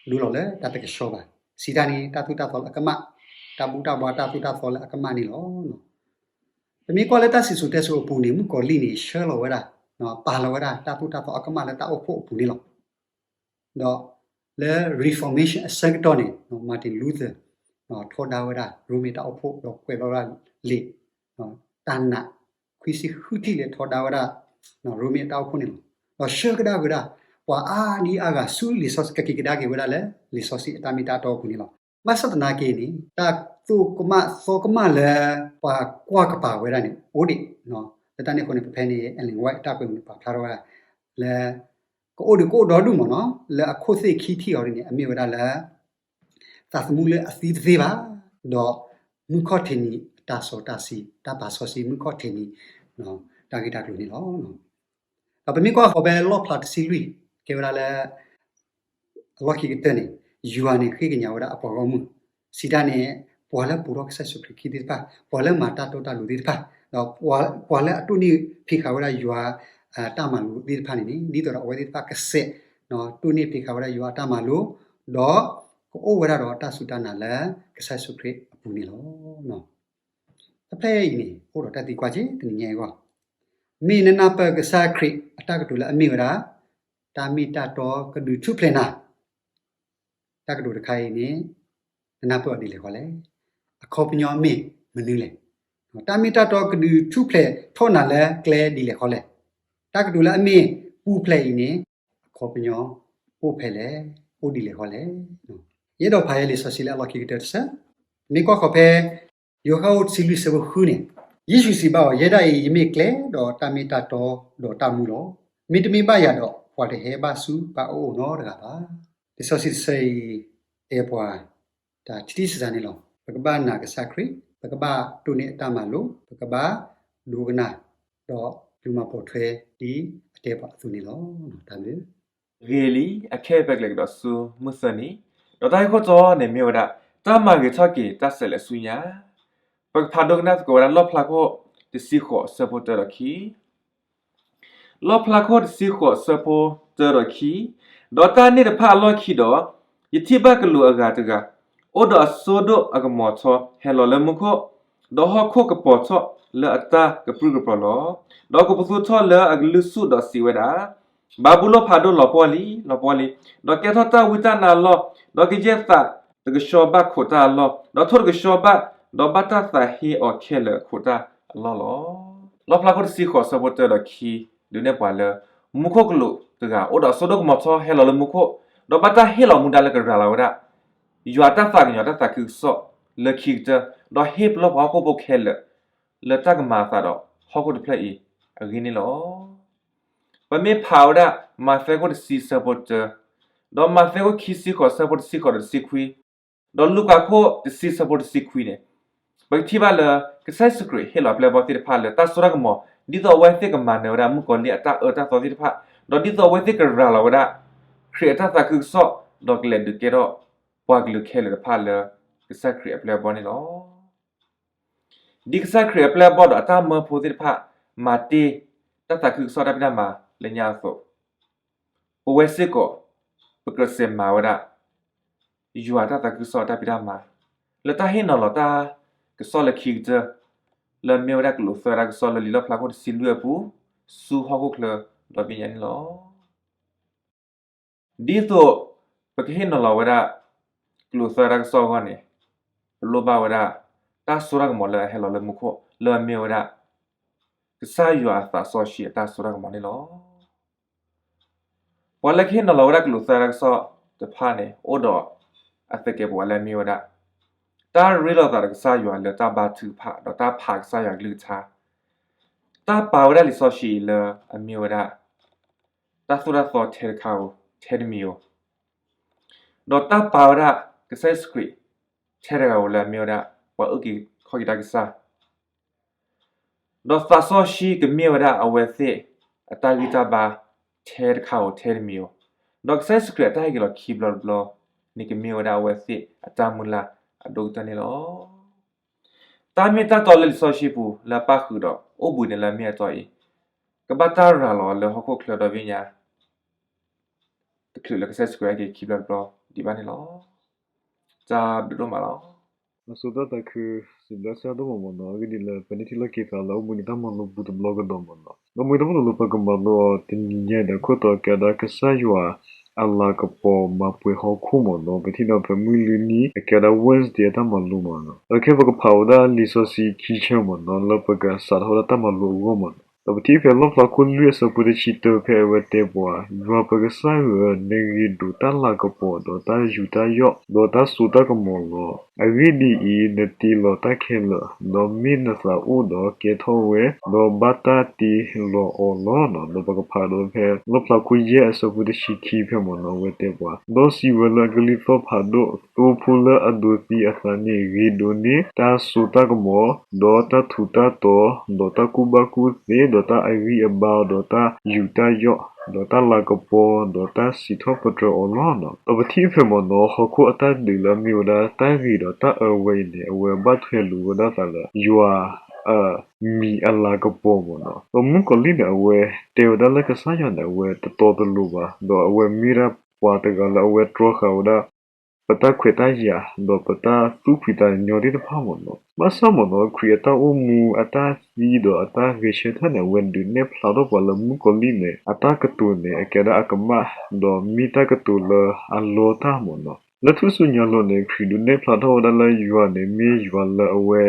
ဒိလီၤလၢတၢ်တကဆှီဘၣ်. စံးတၢ်န့ၣ် တၢ်သိၣ်တၢ်သီလၢအကမၣ်, တၢ်ဘူၣ်တၢ်ဘါတၢ်သိၣ်တၢ်သီလၢအကမၣ်န့ၣ်လီၤ. ပမ့ၢ်ကွၢ်လၢတၢ်စံၣ်စိၤတဲစိၤအပူၤန့ၣ် မုၣ်ကီၤလံၢ်န့ၣ် ဆှၢလီၤဝဲဒၣ်, ပာ်လီၤဝဲဒၣ်တၢ်သိၣ်တၢ်သီအကမၣ်လၢတၢ်အိၣ်ဖှိၣ်အပူၤန့ၣ်လီၤ. ဒီးလၢ Reformation အဆၢကတီၢ်န့ၣ် Martin Luther ထီဒါဝဲဒၣ်ရိမ့ၤတၢ်အိၣ်ဖှိၣ် ဒီးကွဲးလီၤဝဲဒၣ်လံာ် တၢ်နာ် ခွံဆံဃုထံၣ်လၢထီဒါဝဲဒၣ် ရိမ့ၤအတၢ်အိၣ်ဖှိၣ်န့ၣ်လီၤ. ဒီးဆှၢကဒါက့ၤဝဲဒၣ် ပှၤအါဒံအါဂၤဆူလံာ်စီဆှံ ကက့ၤကဒါက့ၤဝဲဒၣ်လၢလံာ်စီဆှံအတၢ်မ့ၢ်တၢ်တီအပူၤန့ၣ်လီၤ. ဘၣ်ဆၣ်သနာ်က့န့ၣ် တၢ်သိၣ်ကမၣ်သီကမၣ်လၢ ပှၤကွၢ်ကပၤဝဲဒၣ်န့ၣ် အိၣ်ဒံး, လၢတၢ်န့ၣ်အဃိန့ၣ် ပဖဲန့ၣ် Ellen White အတၢ်ကွဲးပူၤန့ၣ် ပာ်ဖျါထီၣ်ဝဲဒၣ်လၢ ကအိၣ်ဒံးကအိၣ်ဒီဒူၣ်မ့ၢ်နီၤ လၢအခိၣ်သ့ၣ်ခံထံၣ်အီၤဒ်န့ၣ် အမ့ၢ်ဝဲဒၣ်လၢ သးသမူလၢအသံတသ့ဘၣ်, ဒီးမုၢ်ခီၣ်ထံးနံၤအတၢ်စီတၢ်ဆှံ တၢ်ပာ်စီဆှံ မုၢ်ခီၣ်ထံးနံၤ တၢ်ဂ့ၢ်တၢ်ကျိၤန့ၣ်လီၤ. ဒီးပမ့ၢ်ကွၢ်ဃီၤဖဲလီၣ်ဖျါတဆံလွံၢ် ကဲဝဲဒၣ်လၢ အလီၢ်ခံကတၢၢ်န့ၣ် ယွၤန့ၣ်ဃ့ကညးဝဲဒၣ်အပှၤဂီၢ်မုၢ်, စံးတၢ်န့ၣ် ပှၤလၢပူၤထီၣ်ကစၢ်ယ့ၣ်ၡူးခရံာ်ခံသ့ၣ်တဖၣ်, ပှၤလၢမၤတၢ်တီတၢ်လိၤသ့ၣ်တဖၣ်, ဒီးပှၤလၢအတိၢ်နီၣ်ဖံးဃာ်ဝဲဒၣ်ယွၤ တၢ်မၤလိာ်သ့ၣ်တဖၣ်န့ၣ်န့ၣ် ဒ်သိးဒီးအဝဲသ့ၣ်တဖၣ်ကစဲး တိၢ်နီၣ်ဖံးဃာ်ဝဲဒၣ်ယွၤအတၢ်မၤလိာ်, ဒီးကအိၣ်ဝဲဒၣ်ဒီးတၢ်စူၢ်တၢ်နာ်လၢကစၢ်ယ့ၣ်ၡူးခရံာ်အပူၤန့ၣ်လီၤ. တဖဲအံၤန့ၣ် အိၣ်ဒီးတၢ်သံကွၢ်က့ၤတနံၤညါအံၤအဂီၢ်, မ့ၢ်နနၢ်ပၢၢ်ကစၢ်ခရံာ်အတၢ်ကတိၤလၢအမ့ၢ်ဝဲဒၣ် တၢ်မ့ၢ်တၢ်တီကဒုးထူၣ်ဖျဲးနၤ တၢ်ကတိၤတခါအံၤန့ၣ် နနၢ်ပၢၢ်အီၤဒ်လဲၣ်ဃီလဲၣ်. အခီပညီမ့ၢ်မနုၤလဲၣ်. တၢ်မ့ၢ်တၢ်တီကဒုးထူၣ်ဖျဲးထီၣ်နၤလၢကျဲဒ်လဲၣ်ဃီလဲၣ်. တၢ်ကတိၤလၢအမ့ၢ်ပူၤဖျဲးအံၤန့ၣ် အခီပညီအိၣ်ဖဲလဲၣ်, အိၣ်ဒ်လဲၣ်ဃီလဲၣ်. ယအဲၣ်ဒိးဖးယဲလံာ်စီဆှံလၢအလီၢ်ခံကတၢၢ်တဆၢ, မ့ၢ်ကွၢ်ဃီၤဖဲ ယိၤဟၣ်တဆံလွံၢ်ဆၢဖိဃုန့ၣ်, ယ့ၣ်ၡူးစံးဘၣ်အီၤ, ယဲဒၣ်အံၤ ယမ့ၢ်ကျဲ ဒီးတၢ်မ့ၢ်တၢ်တီ ဒီးတၢ်မူလီၤ. မ့တမ့ၢ်ဘၣ်ယၤဒီး ပှၤတဟဲဘၣ်ဆူပၢ်အအိၣ်နီတဂၤဘၣ်. လံာ်စီဆှံတဆၢအံၤ တဲပှၤ တၢ်ထံထံဆးဆးန့ၣ်လီၤ. ပကဘၣ်နာ်ကစၢ်ခရံာ်, ပကဘၣ်တိၢ်န့ၢ်အတၢ်မၤလိာ်, ပကဘၣ်ဒိကနၣ်, ဒီးဒုးမၤပိာ်ထွဲဒ်အတဲပှၤအသိးန့ၣ်လီၤ. တၢ်ဘျုး ဂ့ၤလံ, အခဲအံၤပကလဲၤကဒီးဆူမုၢ်သၢနံၤ, ဒီးတၢ်ဂ့ၢ်ခိၣ်တီန့ၣ်မ့ၢ်ဝဲဒၣ် တၢ်မၤဂ့ၤထီၣ်က့ၤတၢ်ဆဲးလၢအဆူညါ. ပကဖးဒိကနၣ်သကိးဝဲဒၣ်လီၣ်ဖျါခိၣ်တဆံဃိးဆၢဖိတၢဒီးခံ လီၣ်ဖျါခိၣ်တဆံဃိးဆၢဖိတၢဒီးခံ, ဒီးတၢ်န့ၣ်တဖၣ်အလီၢ်ခံဒီး, ယထံၣ်ဘၣ်ကလူးအဂၤတဂၤ, အိၣ်ဒီးအစိဒိၣ်အကမီၤထီဟဲလီၤလၢမူခိၣ်, ဒီးဟီၣ်ခိၣ်ကပီၤထီၣ်လၢအတၢ်ကပြုၢ်ကပြီၤလီၤ. ဒီးကပသူထီၣ်လၢအကလုၢ်ဆူၣ်ဒီးစံးဝဲဒၣ်, ဘၤဘူလိၣ်ဖးဒိၣ်လီၤပှီၢ်လံ, လီၤပှီၢ်လံ, ဒီးကဲထီၣ်တၢ်ဝံတၢ်နါအလီၢ်, ဒီးကယဲၢ်သးတကဆှီဘၣ်ခိးတၢ်အလီၢ်, ဒီးထိၣ်တကဆှီဘၣ်, ဒီးဘၣ်တၢ်သးဟ့အီၤခဲလၢာ်အခိးတၢ်အလီၢ်လီၤ. လီၣ်ဖျါခိၣ်တဆံဃိးဆၢဖိတၢဒီးခံ ဒုးနဲၣ်ပှၤလၢ မူခိၣ်ကလူးတဂၤ အိၣ်ဒီးအစိဒိၣ်ကမီၤထီဟဲလီၤလၢမူခိၣ်, ဒီးဘၣ်တၢ်ဟ့ၣ်လီၤမူဒါလၢကရၤလီၤဝဲဒၣ် ယွၤတၢ်သးကညီၤတၢ်သးခုကစီၣ် လၢခံကတၢၢ်, ဒီးဟ့ၣ်ပလီၢ်ပှၤဟီၣ်ခိၣ်ဖိခဲလၢာ် လၢတၢ်ကမၤအသးဒီးဟီၣ်ခိၣ်တဖျၢၣ်အံၤအဂ့ၢ်န့ၣ်လီၤ. ပမ့ၢ်ဖးဝဲဒၣ် မးသဲခိၣ်တဆံဆၢဖိတၢ, ဒီးမးသဲခိၣ်ခံဆံဃိးဆၢဖိတဆံဃိးဒီးတဆံခွံ, ဒီးလူၤကၣ်ခိၣ်တဆံဆၢဖိတဆံခွံန့ၣ်, ပကထံၣ်ဘၣ်လၢ ကစၢ်ယ့ၣ်ၡူးခရံာ်ဟ့ၣ်လီၤအပျဲၢ်အဘီၣ်သ့ၣ်တဖၣ်လၢတၢ်စိတၢ်ကမီၤ ဒ်သိးအဝဲသ့ၣ်ကမၤနၢၤဝဲဒၣ်မုၣ်ကီၤလံၢ်အတၢ်အၢတၢ်သီသ့ၣ်တဖၣ်, ဒီးဒ်သိးအဝဲသ့ၣ်ကရၤလီၤဝဲဒၣ် ခရံာ်အတၢ်သးခုကစီၣ် ဒီးကလဲၤဒုးကဲထီၣ်ပှၤကလုာ်ခဲလၢာ်တဖၣ်လၢ ကစၢ်ခရံာ်အပျဲၢ်အဘီၣ်န့ၣ်လီၤ. ဒ်ကစၢ်ခရံာ်အပျဲၢ်အဘီၣ်ဒီးအတၢ်မၢဖိသ့ၣ်တဖၣ် မၤတ့ၢ်တၢ်သးခုကစီၣ်တၢ်ဖံးတၢ်မၤလၢညါအသိး, ပဝဲစ့ၢ်ကီး ပကြၢးစဲးမၤဝဲဒၣ် ယွၤတၢ်သးခုကစီၣ်တၢ်ဖံးတၢ်မၤ လၢတၢ်ဟ့ၣ်နီၤလီၤတၢ်ကစီၣ်လၢခံကတၢၢ် လၢအမ့ၢ်ဝဲဒၣ်ကလူးသၢတၢ်ကစီၣ်လၢလံာ်လီၣ်ဖျါခိၣ်တဆံလွံၢ်အပူၤ ဆူဟီၣ်ခိၣ်ချၢဒီဘ့ၣ်ညါန့ၣ်လီၤ. ဒ်သိးပကဟ့ၣ်နီၤလီၤဝဲဒၣ် ကလူးသၢတၢ်ကစီၣ်အဂီၢ်န့ၣ်, ပလိၣ်ဘၣ်ဝဲဒၣ် တၢ်စိတၢ်ကမီၤလၢအဟဲလီၤလၢမူခိၣ် လၢအမ့ၢ်ဝဲဒၣ် ကစၢ်ယွၤအသးစီဆှံအတၢ်စိတၢ်ကမီၤန့ၣ်လီၤ. ပှၤလၢကဟ့ၣ်နီၤလီၤဝဲဒၣ်ကလူးသၢတၢ်ကစီၣ်တဖၣ်န့ၣ် အိၣ်ဒီးအသကဲးပဝးလၢအမ့ၢ်ဝဲဒၣ် တၢ်ရ့လိာ်သးဒီးကစၢ်ယွၤလၢတၢ်ဘါထုကဖၣ် ဒီးတၢ်ဖးကစၢ်ယွၤကလုၢ်ကထါ, တၢ်ပာ်ဝဲဒၣ်လံာ်စီဆှံအံၤလၢအမ့ၢ်ဝဲဒၣ် တၢ်သိၣ်တၢ်သီထဲတခါဧိၤ ထဲတမံၤဧိၤ, ဒီးတၢ်ပာ်ဝဲဒၣ်ကစၢ်ယ့ၣ်ၡူးခရံာ် ထဲတဂၤဧိၤလၢအမ့ၢ်ဝဲဒၣ် ပှၤအုၣ်က့ၤခီၣ်က့ၤတၢ်ကစၢ်, ဒီးသးစီဆှံကမ့ၢ်ဝဲဒၣ်အဝဲသ့ၣ်အတၢ်ဂံၢ်တၢ်ဘါ ထဲတခါဧိၤထဲတမံၤဧိၤ, ဒီးကစၢ်ယ့ၣ်ၡူးခရံာ်အတၢ်ဟဲက့ၤလီၤခံဘျီတဘျီန့ၣ် ကမ့ၢ်ဝဲဒၣ်အဝဲသ့ၣ်အတၢ်မုၢ်လၢ်အဒိၣ်ကတၢၢ်န့ၣ်လီၤ. တၢ်မ့ၢ်တၢ်တီလၢလံာ်စီဆှံပူၤလၢအပၣ်ဃုာ်ဒီး အိၣ်ဘှံးန့ၢ်လၢအမ့ၢ်အတီအံၤ, ကဘၣ်တၢ်ရၤလီၤလၢဟီၣ်ခိၣ်ချၢဒီဘ့ၣ်ညါ တချုးလၢကစၢ်ယ့ၣ်ၡူးခရံာ်ဟဲက့ၤခံဘျီတဘျီဒံးဘၣ်န့ၣ်လီၤ. တၢ်ဘျုးဒိၣ်မးလီၤ. အဆိတၢ်သးခု စံးဘျုးကစၢ်ယွၤဒိၣ်မးမ့ၢ်နီၢ်, အဂ့ၢ်ဒ်အံၤလၢ ပန့ၢ်ထံၣ်လိာ်က့ၤသးလၢအိၣ်ဘှံးနံၤတၢ်မၤလိပူၤတဘျီကဒီးမ့ၢ်နီၢ်, ဒီးမ့ၢ်တၢ်မၤလိလၢပကမၤလိအီၤတနံၤညါဒီး အခိၣ်တီကဲဝဲဒၣ်ကစၢ်ယွၤအလၤကပီၤမၤပှဲၤဟီၣ်ခိၣ်မ့ၢ်နီၢ်, ပထံၣ်ဒီးဖဲမုၢ်လွံၢ်နံၤ အကဲဝဲဒၣ် Wednesday အတၢ်မၤလိမ့ၢ်နီၢ်, ဒီးခဲအံၤပကဖးဝဲဒၣ်လံာ်စီဆှံခံဆၢမ့ၢ်နီၢ် လၢပကစးထီၣ်ဝဲဒၣ်တၢ်မၤလိအဂီၢ်မ့ၢ်နီၢ်, ဒီးပထံၣ်ဖဲလီၣ်ဖျါခိၣ်လွံၢ်အဆၢဖိတဆံတၢ ဖဲအဝဲတဲပှၤ, ယွၤပကစၢ်ဧၢ, နဂ့ၤဒိးတၢ်လၤကပီၤ ဒီးတၢ်ယူးတၢ်ယီၣ် ဒီးတၢ်စိတၢ်ကမီၤလီၤ. အဂ့ၢ်ဒ်အံၤ, နတ့လီၤတၢ်ခဲလၢာ်, ဒီးမ့ၢ်နသးအိၣ်ဒီးကဲထီၣ်ဝဲ, ဒီးဘၣ်တၢ်တ့လီၤအီၤလီၤ. ဒီးပကဖးဒီးဖဲ လီၣ်ဖျါခိၣ်ယဲၢ်အဆၢဖိတဆံခံဖဲမ့ၢ်နီၢ် အဝဲတဲပှၤ, ဒီးစံးဝဲလၢအကလံၤသီၣ်ဖးဒိၣ်, သိဖိလၢအဒိးသံအသးန့ၣ် ဂ့ၤဒိးန့ၢ်တၢ်စိတၢ်ကမီၤ, ဒီးတၢ်ထူးတၢ်တီၤ, ဒီးတၢ်ကူၣ်ဘၣ်ကူၣ်သ့, ဒီးတၢ်အဂံၢ်အဘါ, ဒီးတၢ်ယူးတၢ်ယီၣ်, ဒီးတၢ်လၤကပီၤ, ဒီးတၢ်စံးထီၣ်ပတြၢၤအီၤလီၤ. ဒီးပထံၣ်ဖဲမ့ၢ်နီၢ် ဟီၣ်ခိၣ်အတၢ်ဒုးလၢအမ့ၢ်ဝဲဒၣ်တၢ်ဂ့ၤဒီးတၢ်အၢဝဲအံၤန့ၣ် အဝဲဘၣ်ထွဲလိာ်ဝဲဒၣ်သးလၢ ယွၤ အမံၤအလၤကပီၤမ့ၢ်နီၢ်, ဒီးမုၣ်ကီၤလံၢ်န့ၣ် အဝဲတဲဝဲဒၣ်လၢကစၢ်ယွၤန့ၣ် အဝဲတတီတလိၤဘၣ်, ဒီးအဝဲမ့ၢ်ဒၣ်ပှၤတဂၤလၢအဝဲတြီဃာ်ဝဲဒၣ် ပတၢ်ခွဲးတၢ်ယာ် ဒီးပတၢ်သူၣ်ဖှံသးညီသ့ၣ်တဖၣ်မ့ၢ်နီၢ်, ဘၣ်ဆၣ်မ့ၢ်နီၢ် ခရံာ်အတၢ်အိၣ်မူအတၢ်သံဒီးအတၢ်ဂဲၤဆၢထၢၣ်န့ၣ် အဝဲဒုးနဲၣ်ဖျါထီၣ်ပှၤလၢမုၣ်ကီၤလံၢ်န့ၣ် အတၢ်ကတိၤန့ၣ် အကဲဒၣ်အကမၣ်, ဒီးမ့ၢ်တၢ်ကတိၤလၢအလီတၢ်မ့ၢ်နီၢ်, လၢထူၣ်စုညါအလီၢ်န့ၣ် ခရံာ်ဒုးနဲၣ်ဖျါထီၣ်ဝဲဒၣ်လၢယွၤန့ၣ် မ့ၢ်ယွၤလၢအဝဲ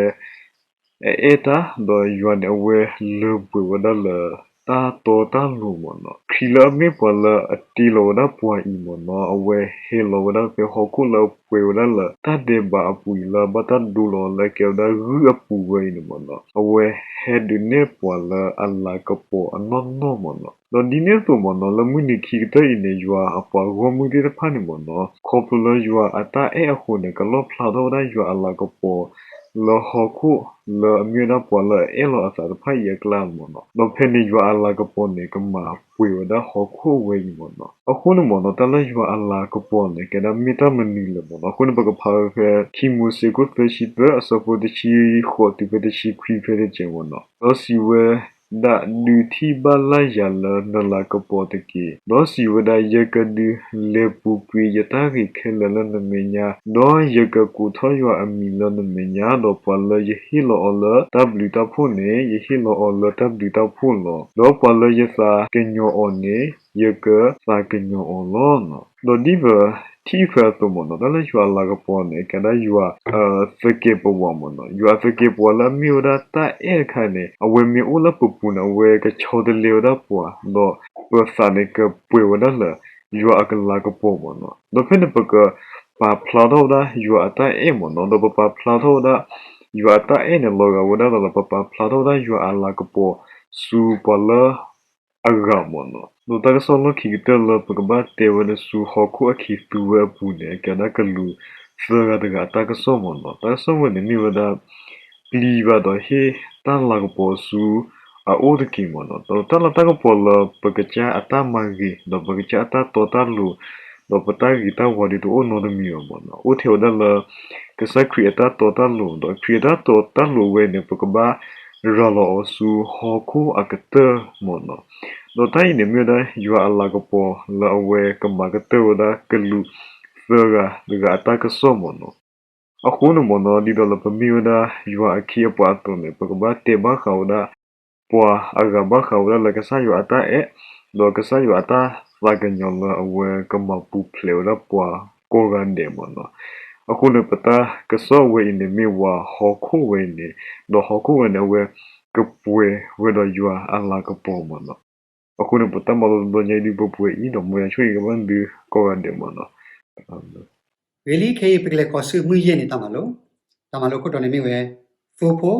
အအဲၣ်တၢ်, ဒီးယွၤန့ၣ် အဝဲလၢပှဲၤဝဲဒၣ်လၢတၢ်တီတၢ်လိၤမ့ၢ်နီၢ်, ခရံာ်လၢအမ့ၢ်ပှၤလၢအတ့လီၤဝဲဒၣ်ပှၤအံၤမ့ၢ်နီၢ် အဝဲဟဲလီၤဝဲဒၣ်ဖဲဟီၣ်ခိၣ်လၢအပှဲၤဝဲဒၣ်လၢတၢ်ဒဲးဘးအပူၤအံၤ လၢအဘၣ်တၢ်ဒိလီၤလၢအကဲဝဲဒၣ်ဂုၢ်အပူၤဝဲအံၤန့ၣ်မ့ၢ်နီၢ်, အဝဲဟဲဒုးနဲၣ်ပှၤလၢအလၤကပီၤအနီၢ်နီၢ်မ့ၢ်နီၢ်, ဒီးဒ်န့ၣ်အသိးမ့ၢ်နီၢ် လၢမုၢ်နံၤခံကတၢၢ်အံၤန့ၣ် ယွၤအပှၤဂီၢ်မုၢ်သ့ၣ်တဖၣ်န့ၣ်မ့ၢ်နီၢ် ခီဖျိလၢယွၤအတၢ်အဲၣ်အဃိန့ၣ် ကလီၣ်ဖျါထီၣ်ဝဲဒၣ်ယွၤအလၤကပီၤ လၢဟီၣ်ခိၣ်လၢအမ့ၢ်ဝဲဒၣ်ပှၤလၢအအဲၣ်လီၤအသးတဖၣ်အံၤအကျါမ့ၢ်နီၢ်, ဒီးဖဲန့ၣ်ယွၤအလၤကပီၤန့ၣ် ကမၤပှဲၤဝဲဒၣ်ဟီၣ်ခိၣ်ဝဲအံၤမ့ၢ်နီၢ်, အဃိန့ၣ်မ့ၢ်နီၢ် တၢ်လၢယွၤအလၤကပီၤန့ၣ် ကဲဒၣ်မ့ၢ်တၢ်မနုၤလဲၣ်မ့ၢ်နီၢ်, အဃိန့ၣ် ပကဖးဝဲဖဲ ခံမိၤၡ့ခိၣ်သၢဆံသၢအဆၢဖိတဆံဃိးတုၤဖဲတဆံခွံဖဲတကဲးမ့ၢ်နီၢ်, ဒီးစံးဝဲဒၣ် ဒုးထံၣ်ဘၣ်လၢ်ယၤလၢနလၤကပီၤတက့ၢ်, ဒီးစံးဝဲဒၣ် ယကဒုးလဲၤပူၤကွံာ်ယတၢ်ဂ့ၤခဲလၢာ်လၢနမဲာ်ညါ, ဒီးယကကိးထီၣ်ယွၤအမံၤလၢနမဲာ်ညါ, ဒီးပှၤလၢယဟ့ၣ်လီၤအီၤလၢတၢ်ဘျုးတၢ်ဖှိၣ်န့ၣ် ယဟ့ၣ်လီၤအီၤလၢတၢ်ဘျုးတၢ်ဖှိၣ်လီၤ. ဒီးပှၤလၢယသးကညီၤအီၤန့ၣ် ယကသးကညီၤအီၤလီၤ. ဒီးဒ်ပထံၣ်ဖဲအသိးမ့ၢ်နီၢ် တၢ်လၢယွၤအလၤကပီၤန့ၣ် ကဲဒၣ်ယွၤအသကဲးပဝးမ့ၢ်နီၢ်, ယွၤအသကဲးပဝးလၢအမ့ၢ်ဝဲဒၣ်တၢ်အဲၣ်တခါန့ၣ် အဝဲမ့ၢ်အိၣ်လၢပပူၤန့ၣ် အဝဲကဆီတလဲဝဲဒၣ်ပှၤ, ဒီးပသးန့ၣ်ကပှဲၤဝဲဒၣ်လၢ ယွၤအကလၤကပီၤမ့ၢ်နီၢ်, ဒီးဖဲန့ၣ်ပက ပပာ်ဖျါထီၣ်ဝဲဒၣ်ယွၤအတၢ်အဲၣ်မ့ၢ်နီၤ, ဒီးပပာ်ဖျါထီၣ်ဝဲဒၣ် ယွၤအတၢ်အဲၣ်န့ၣ် လီၤဂာ်ဝဲဒၣ်ဒီး ပပာ်ဖျါထီၣ်ဝဲဒၣ်ယွၤအလၤကပီၤ ဆူပှၤလၢ အဂၤမ့ၢ်နီၤ. ဒီးတၢ်ကစီၣ်လီၢ်ခံကတၢၢ်လၢပကဘၣ်တဲဝဲဒၣ်ဆူဟီၣ်ခိၣ်အခံသူဝဲအပူၤန့ၣ် ကဲဒၣ်ကလူးသၢဂၤတဂၤအတၢ်ကစီၣ်မ့ၢ်နီၤ. တၢ်ကစီၣ်ဝဲန့ၣ်မ့ၢ်ဝဲဒၣ် ပျံၤဘၣ်ဒီးဟ့ၣ်တၢ်လၤကပီၤဆူအအိၣ်တက့ၢ်မ့ၢ်နီၤ. ဒီးတၢ်လၤတၢ်ကပီၤလၢပကစၢ်အတၢ်မၤဂ့ၤ ဒီးပကစၢ်အတၢ်တီတၢ်လိၤ ဒီးပတၢ်ဂ့ၤတၢ်ဝါဒ်တအိၣ်နီတမံၤအီၤမ့ၢ်နီၤ. အိၣ်ထဲဝဲဒၣ်လၢ ကစၢ်ခရံာ်အတၢ်တီတၢ်လိၤ ဒီးခရံာ်အတၢ်တီတၢ်လိၤဝဲန့ၣ် ပကဘၣ်ရၤလီၤအီၤဆူဟီၣ်ခိၣ်အကတၢၢ်မ့ၢ်နီၤ. ဒီးတၢ်အံၤန့ၣ်မ့ၢ်ဝဲဒၣ်ယွၤအလၤကပီၤလၢအဝဲကမၤကတၢၢ်ဝဲဒၣ်ကလူးသၢဂၤတဂၤအတၢ်ကစီၣ်မ့ၢ်နီၤ. အဃိန့ၣ်မ့ၢ်နီၤ ဒ်သိးလၢပမ့ၢ်ဝဲဒၣ်ယွၤအခ့အပှၤအသိးန့ၣ် ပကဘၣ်တဲဘၣ်ဃးဝဲဒၣ် ပှၤအဂၤဘၣ်ဃးဝဲဒၣ်လၢကစၢ်ယွၤအတၢ်အဲၣ် ဒီးကစၢ်ယွၤအတၢ်သးကညီၤလၢအဝဲကမၤပူၤဖျဲးဝဲဒၣ်ပှၤကိးဂၤဒဲးမ့ၢ်နီၤ. အဃိန့ၣ် ပတၢ်ကစီၣ်ဝဲအံၤန့ၣ်မ့ၢ်ဝဲဟီၣ်ခိၣ်ဝဲအံၤန့ၣ်, ဒီးဟီၣ်ခိၣ်ဝဲန့ၣ် အဝဲကပှဲၤဝဲဒီးယွၤအလၤကပီၤမ့ၢ်နီၤ. အဃိန့ၣ် ပတၢ်မၤလိတဘျီညါအံၤဒ်ပပှဲၤအံၤ ဒီးမ်ယွၤဆိၣ်ဂ့ၤကဘၣ်ဒုးကိးဂၤဒဲးမ့ၢ်နီၤ. ဂ့ၤလံ ခဲအံၤပကလဲၤကိးဆူမုၢ်ယဲၢ်န့ၣ်တၢ်မၤလိ, တၢ်မၤလိခိၣ်တီန့ၣ်မ့ၢ်ဝဲ သိဖိ,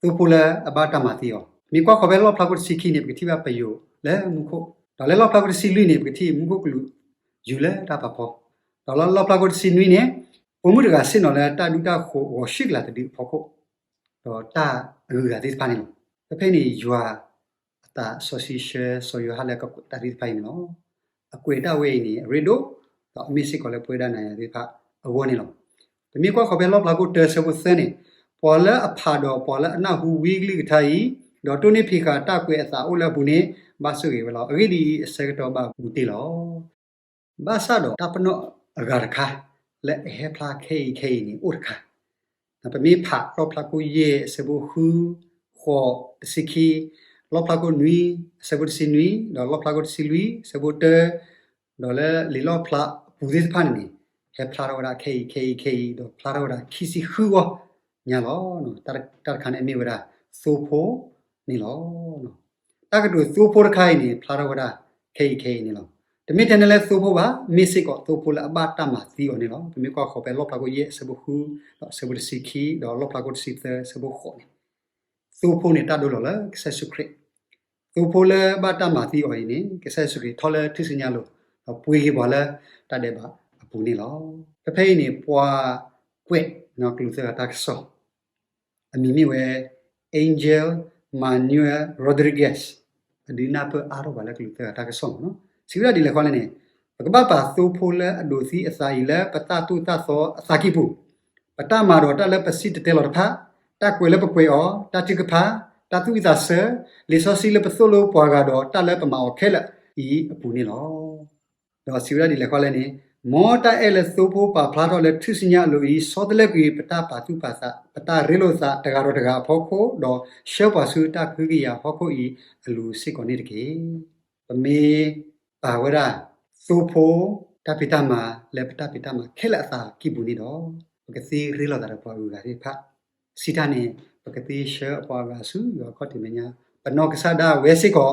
သိဖိလၢအဘၣ်တၢ်မၤသံအီၤ. မ့ၢ်ကွၢ်ဃီၤဖဲလီၣ်ဖျါခိၣ်တဆံခံန့ၣ် ပကထံၣ်ဘၣ်ပယိၤလၢမူခိၣ်, ဒီးလၢလီၣ်ဖျါခိၣ်တဆံလွံၢ်န့ၣ် ပကထံၣ်မူခိၣ်ကလူးယူၤလၢတၢ်ဖးဖီ, ဒီးလၢလီၣ်ဖျါခိၣ်တဆံနွံန့ၣ် ပိာ်မုၣ်တဂၤဆ့ၣ်နီၤလၢတၢ်ဒူတၢ်ဃိၤဂီၤဆံကလးတဒုအဖီခိၣ်, ဒီးတၢ်အဂုၤအဂၤသ့ၣ်တဖၣ်န့ၣ်လီၤ. ဖဲဖဲန့ၣ် ယွၤအသးစီဆှံဆှၢစီၤယိၤဟၣ်လၢကကွဲးတၢ်သ့ၣ်တဖၣ်အံၤန့ၣ်လီၤ. အကွဲးတၢ်ဝဲအံၤန့ၣ် အရ့ဒိၣ်, ဒီးအမ့ၢ်စ့ၢ်ကီးလၢပဝဲဒၣ်နၤယၤသ့ၣ်တဖၣ်အဂီၢ်န့ၣ်လီၤ. ပမ့ၢ်ကွၢ်ဃီၤဖဲလီၣ်ဖျါခိၣ်တၢဆၢဖိသၢန့ၣ်, ပှၤလၢအဖးဒီးပှၤလၢအနၢ်ဟူဝံအကလုၢ်ကထါအံၤ, ဒီးတိၢ်နီၣ်ဖံးဃာ်တၢ်ကွဲးအသးအိၣ်လၢအပူၤန့ၣ် ဘၣ်ဆိၣ်ဂ့ၤဝဲလီၤ. အဂ့ၢ်ဒ်အံၤ, အဆၢကတီၢ်ဘၣ်ဘူးတ့ၢ်လီၤ. ဘၣ်ဆၣ်ဒီးတၢ်ပနီၣ်အဂၤတခါ လၢအဟဲဖျါခဲအံၤခဲအံၤန့ၣ် အိၣ်တခါ, ပမ့ၢ်ဖးလီၣ်ဖျါခိၣ်ယဲၢ်အဆၢဖိဃု, ဃိး, တဆံခံ, လီၣ်ဖျါခိၣ်နွံ, အဆၢဖိတဆံနွံ, ဒီးလီၣ်ဖျါခိၣ်တဆံလွံၢ်, အဆၢဖိတၢ, ဒီးလၢလံာ်လီၣ်ဖျါအပူၤသ့ၣ်တဖၣ်န့ၣ်န့ၣ်, ဟဲဖျါထီၣ်ဝဲဒၣ်ခဲအံၤခဲအံၤခဲအံၤ ဒီးဖျါထီၣ်ဝဲဒၣ်ခံဆံဃုဂီၢ်ညါလီၤ. တၢ်တခါန့ၣ်မ့ၢ်ဝဲဒၣ် သိဖိန့ၣ်လီၤ. တၢ်ကတိၤသိဖိတခါအံၤန့ၣ် ဖျါထီၣ်ဝဲဒၣ်ခဲအံၤခဲအံၤန့ၣ်လီၤ. တမ့ၢ်ထဲန့ၣ်လၢသိဖိဘၣ်, မ့ၢ်စ့ၢ်ကီးသိဖိလၢအဘၣ်တၢ်မၤသံအီၤန့ၣ်လီၤ. ပမ့ၢ်ကွၢ်ဃီၤဖဲလီၣ်ဖျါခိၣ်ယဲၢ်အဆၢဖိဃု, ဒီးအဆၢဖိတဆံခံ, ဒီးလီၣ်ဖျါခိၣ်တဆံသၢအဆၢဖိဃိးန့ၣ်, သိဖိန့ၣ်တၢ်ဒိလီၤလၢကစၢ်ယ့ၣ်ၡူးခရံာ်, သိဖိလၢဘၣ်တၢ်မၤသံအီၤအံၤန့ၣ် ကစၢ်ယ့ၣ်ၡူးခရံာ်ထီၣ်လၢထူၣ်စုညါအလိၤ, ဒီးပှ့ၤက့ၤပှၤလၢတၢ်ဒဲးဘးအပူၤန့ၣ်လီၤ. ဖဲဖဲအံၤန့ၣ် ပှၤကွဲးနီၤကျိာ်သၢဂၤတၢ်ကစီၣ် အမံၤမ့ၢ်ဝဲ Angel Manuel Rodriguez, အဒုးနၢ်ပၢၢ်အါထီၣ်ပှၤလၢကျိာ်သၢဂၤတၢ်ကစီၣ်မ့ၢ်နီၤ, စံးဝဲဒၣ်ဒ်လဲၣ်ဃီလဲၣ်န့ၣ်, ပကဘၣ်ပာ်သိဖိလၢအဒိးသံအသးအံၤလၢပတၢ်သိၣ်တၢ်သီအသးကံၢ်ပူၤ, ပတၢ်မၤဒီးတၢ်လၢပစံၣ်တဲၤတဲလီၤတဖၣ်, တၢ်ကွဲးလၢပကွဲးအီၤ, တၢ်ထုကဖၣ်, တၢ်သူၣ်ဝံၣ်သးဆၢ, လံာ်စီဆှံလၢပသိၣ်လိပှၤဂၤဒီးတၢ်လၢပမၤအီၤခဲလၢာ်အံၤအပူၤန့ၣ်လီၤ. ဒီးစံးဝဲဒၣ်ဒ်လဲၣ်ဃီလဲၣ်န့ၣ်, မ်တၢ်အဲၣ်လၢသိဖိပာ်ဖျါထီၣ်လၢထူၣ်စုညါအလိၤအံၤ ဆီတလဲကွံာ်ပတၢ်ပာ်သူၣ်ပာ်သး, ပတၢ်ရ့လိာ်သးတဂၤဒီးတဂၤအဖီခိၣ်, ဒီးဆှၢပှၤဆူတၢ်ကဟုကယာ်အဖီခိၣ်အံၤအလိၤစ့ၢ်ကီးန့ၣ်တက့ၢ်. ပမ့ၢ်ပာ်ဝဲဒၣ် သိဖိ တၢ်ဖံးတၢ်မၤလၢပတၢ်ဖံးတၢ်မၤခဲလၢာ်အသးကံၢ်ပူၤန့ၣ်ဒီး, ပကသ့ရ့လိာ်သးဒီးပှၤအဂုၤအဂၤသ့ၣ်တဖၣ်, စံးတၢ်န့ၣ် ပကသ့ဆှၢပှၤအဂၤဆူယွၤအခီၣ်ထံးမဲာ်ညါ, ပနီၢ်ကစၢ်ဒၣ်ဝဲစ့ၢ်ကီး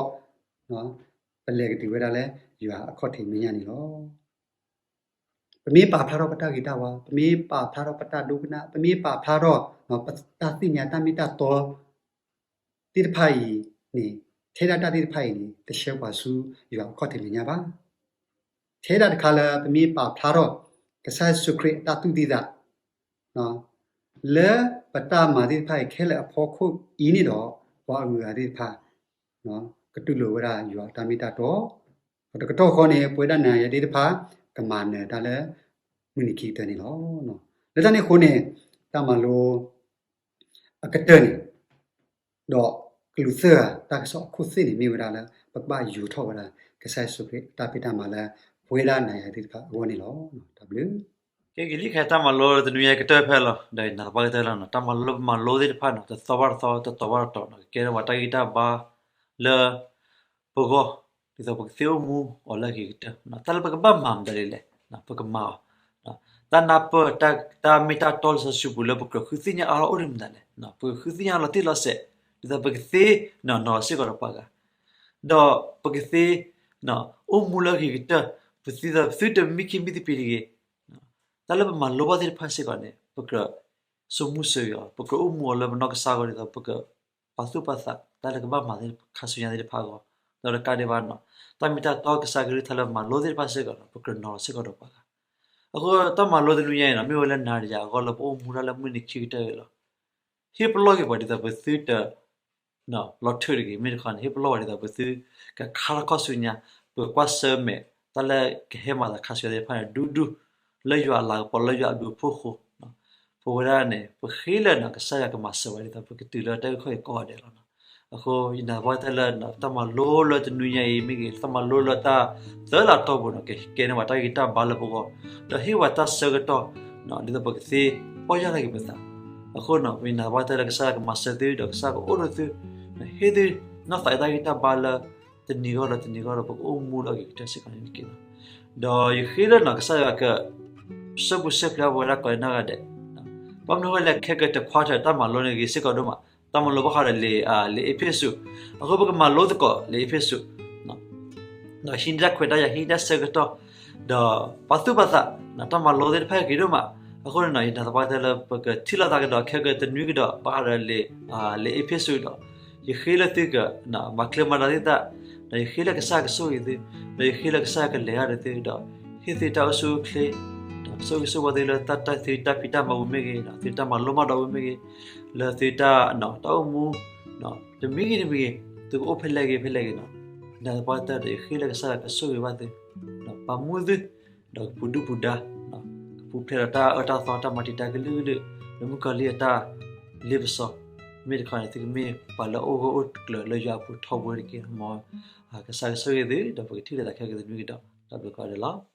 ပလဲၤကတုၤဝဲဒၣ်လၢယွၤအခီၣ်ထံးမဲာ်ညါန့ၣ်လီၤ. ပမ့ၢ်ပာ်ဖျါထီၣ်ပတၢ်ဂ့ၤတၢ်ဝါ, ပမ့ၢ်ပာ်ဖျါထီၣ်ပတၢ်ဒိကနၣ်, ပမ့ၢ်ပာ်ဖျါထီၣ် ပတၢ်သ့ၣ်ညါတၢ်မ့ၢ်တၢ်တီသ့ၣ်တဖၣ်အံၤန့ၣ်, ထဲဒၣ်တၢ်သ့ၣ်တဖၣ်အံၤန့ၣ် တဆှၢပှၤဆူယွၤအခီၣ်ထံးမဲာ်ညါဘၣ်. ထဲဒၣ်တခါလၢပမ့ၢ်ပာ်ဖျါထီၣ် ကစၢ်ယ့ၣ်ၡူးခရံာ်အတၢ်သူၣ်သံသး လၢပတၢ်မၤသ့ၣ်တဖၣ်အံၤခဲလၢာ်အဖီခိၣ်အံၤန့ၣ်ဒီး, ပှၤအဂုၤအဂၤသ့ၣ်တဖၣ် ကတူၢ်လိာ်ဝဲဒၣ်ယွၤအတၢ်မ့ၢ်တၢ်တီ, ဒီးတကတီၢ်ဃီန့ၣ် ပဝဲဒၣ်နၤယၤသ့ၣ်တဖၣ် ကမၤနၢၤတၢ်လၢ မုၢ်နံၤခံကတၢၢ်န့ၣ်လီၤ. လၢတၢ်န့ၣ်အဃိန့ၣ် တၢ်မၤလိ အကတၢၢ်န့ၣ် ဒီးကလူးသၢဂၤတၢ်ကစီၣ်အခိၣ်သ့ၣ်န့ၣ်မ့ၢ်ဝဲဒၣ်လၢ ပကဘၣ်ယူၤထီၣ်ဝဲဒၣ် ကစၢ်ယ့ၣ်ၡူးခရံာ်အတၢ်ဖံးတၢ်မၤလၢ ပဝဲဒၣ်နၤယၤသ့ၣ်တဖၣ်အဂီၢ်န့ၣ်လီၤ. တၢ်ဘျုး ကဲဂ့ၤလံ ခဲတၢ်မၤလိတနွံအံၤကတၢၢ်ဖဲလီၤ, ဒီးနၤသပှၢ်ကတၢၢ်လီၤနီၤ, တၢ်မၤလိလၢပမၤလိသ့ၣ်တဖၣ်နီၤ တသီဘၣ်တသီ တတီၤဘၣ်တတီၤနီၤ ကကဲထီၣ်ပှၤတၢ်ဂံၢ်တၢ်ဘါလၢ ပဂီၢ်, ဒ်သိးပကသ့အိၣ်မူအီၤလၢအဂ့ၤကတၢၢ်, တၢ်လၢပကဘၣ်မၤမတၤဒ်လဲၣ်, ပကမၤအီၤ, တၢ်နၢ်ပၢၢ် တၢ်မ့ၢ်တၢ်တီလၢစီဆှံပူၤလၢပကြၢးဃုသ့ၣ်ညါအါထီၣ်အိၣ်ဒ်မတၤလဲၣ်, ပဃုသ့ၣ်ညါလီၤတံၢ်လီၤဆဲး, ဒ်သိးပကသ့နီၤနီၤစ့ၢ်ကီးဒီးပှၤဂၤ, ဒီးပကသ့ အိၣ်မူလၢအဂ့ၤကတၢၢ်, ပသုတမံခ့မံသပ့ၤတဂ့ၤ, တၢ်လၢပမၤလိဘၣ်သ့ၣ်တဖၣ်စ့ၢ်ကီးန့ၣ် ပကြၢးစိာ်မူစိာ်ဂဲၤအီၤ, ပကြၢးအိၣ်မူအီၤလၢပနီၢ်ကစၢ်အဂီၢ်ဒ်သိး ပကပာ်သူၣ်ပာ်သး တၢ်လၢကဘၣ်မၤသ့ၣ်တဖၣ် ခါဆူညါသ့ၣ်တဖၣ်အဂီၢ်, ဒီးတကးဒံးဘၣ်န့ၣ် တၢ်မ့ၢ်တၢ်တီကစၢ်ကလုၢ်ကထါလၢပမၤလိသ့ၣ်တဖၣ်စ့ၢ်ကီးန့ၣ် ပကြၢးနီၤလီၤစ့ၢ်ကီးဒီးပှၤဂၤ. အဃိတၢ်မၤလိတနွံညါအံၤန့ၣ် မ့ၢ်ဝဲလၢနၤဒီးယၤအဂီၢ်လၢပအိၣ်မူတၢ်လၢမုၢ်နံၤခံကတၢၢ်အံၤလီၤ. ဟ့ၣ်ပလီၢ်က့ၤပှၤဒ်သိးပသုတ လီၤထုးတဂ့ၤ, မ့ၢ်တခီန့ၣ် ဟ့ၣ်ပလီၢ်ပှၤဒ်သိးပသုကခါထီၣ်ခီၣ်ဆူညါ, ပကကွၢ်ဆၢၣ်မဲာ် တၢ်လၢကဟဲမၤသးခါဆူညါသ့ၣ်တဖၣ်န့ၣ် ဒူဒူ လၢယွၤအလၤကပီၤ လၢယွၤအဘျုးအဖှိၣ်အဃိ ပဝဲဒၣ်န့ၣ် ပဃ့လၢန့ၣ် ကစၢ်ယွၤကမၤစၢၤဝဲဒ်သိး ပကတုၤလၢတၢ်အုၣ်ခီၣ်က့ၤကိးဂၤဒဲးလီၤ. အဃိ ယနာ်သပှၢ်တၢၢ်လၢ တၢ်မၤလိလၢတနွံညါအံၤမ့ၢ်ဂ့ၤ တၢ်မၤလိလၢတၢ်သၢလါတီၢ်ပူၤန့ၣ် ကကဲန့ၢ်ပှၤတၢ်ဂံၢ်တၢ်ဘါလၢပဂီၢ်, ဒီးဟ့ၣ်ပှၤတၢ်ဆၢကတီၢ် ဒ်သိးပကသ့ပီၢ်ယၢ်လီၤက့ၤပသး. အဃိန့ၣ် ယနာ်သပှၢ်တၢၢ်လၢကစၢ်ယွၤကမၤစၢၤသု ဒီးကစၢ်ကအိၣ်ဒီးသု, ဟ့ၣ်သုနီၢ်သးအတၢ်ဂံၢ်တၢ်ဘါလၢ တနံၤဂီၢ်ဒီးတနံၤဂီၢ်ဒီး ပကအိၣ်မူလၢအဂ့ၤကတၢၢ်စ့ၢ်ကီးန့ၣ်တက့ၢ်လီၤ. ဒီးယဃ့လၢန့ၣ် ကစၢ်ယွၤက ဆှၢပူၤဆှၢဖျဲးပဝဲဒၣ်ကိးဂၤဒဲး, ဘၣ်မနုၤအဃိလဲၣ် ခဲကတခွါထၢၣ်တၢ်မၤလိန့ၣ်ဂ့ၤစ့ၢ်ကီးဒိၣ်မး, တၢ်မၤလိဘၣ်ဃးဒီးလံာ် လံာ်အ့းဖ့းစူး, အဃိပကမၤလိသကိးလံာ်အ့းဖ့းစူး ဒီးဟံးန့ၢ်တၢ်ခွဲးတၢ်ယာ် ဟံးန့ၢ်တၢ်ဆၢကတီၢ်, ဒီးပာ်သူၣ်ပာ်သး တၢ်မၤလိသ့ၣ်တဖၣ်ဂ့ၤဒိၣ်မး. အဃိန့ၣ် ယနာ်သပှၢ်တၢၢ်လၢပကထံၣ်လိာ်သးကဒီး ခဲကတနွံကဒီး ဘၣ်ဃးဒီးလံာ် လံာ်အ့းဖ့းစူးဒီး ယဃ့လၢသုက မၤချ့မၤဒၣ်သုသး, ဒီးယဃ့လၢကစၢ်ကဆိၣ်ဂ့ၤသု, ဒီးယဃ့လၢကစၢ်ကလဲၤတၢ်ဒီးသု, ဒီးဟ့ၣ်သုတၢ်အိၣ်ဆူၣ်အိၣ်ချ့, ဒီးဆိၣ်ဂ့ၤဆိၣ်ဝါသုလၢတၢ် သုတၢ်ဖံးတၢ်မၤပူၤမ့ၢ်ဂ့ၤ, သုတၢ်မၤလိမၤဒိးပူၤမ့ၢ်ဂ့ၤ, လၢသုတၢ် တၢ်အိၣ်မူ တမံၤဂ့ၤတမံၤဂ့ၤ သုကအိၣ်ဖဲလဲၣ်ဂ့ၤဖဲလဲၣ်ဂ့ၤန့ၣ်, ယနာ်သပှၢ်တၢၢ်ဒီး ယဃ့လၢကစၢ်ယွၤကဆိၣ်ဂ့ၤဘၣ်သု, ပာ်မူသု ဒီးကပူၤဒုၣ်ပူၤဒါ, ကပူၤဖျဲးဒီးတၢ်အၢတၢ်သီ တၢ်မၤတံာ်တာ်ကလုာ်ကလုာ် လၢမုၣ်ကီၤလံၢ်အတၢ်လ့ပစီ, မ့ၢ်တခီန့ၣ် သုကမ့ၢ်ပှၤလၢအအိၣ်ဂၢၢ်အိၣ်ကျၢၤလၢယွၤအပူၤထီဘိတက့ၢ်. မ်ကစၢ်ကဆိၣ်ဂ့ၤသု ဒီးပကထံၣ်လိာ်သးခဲကတနွံကဒီး တၢ်ဘျုးကိးဂၤဒဲးလီၤ.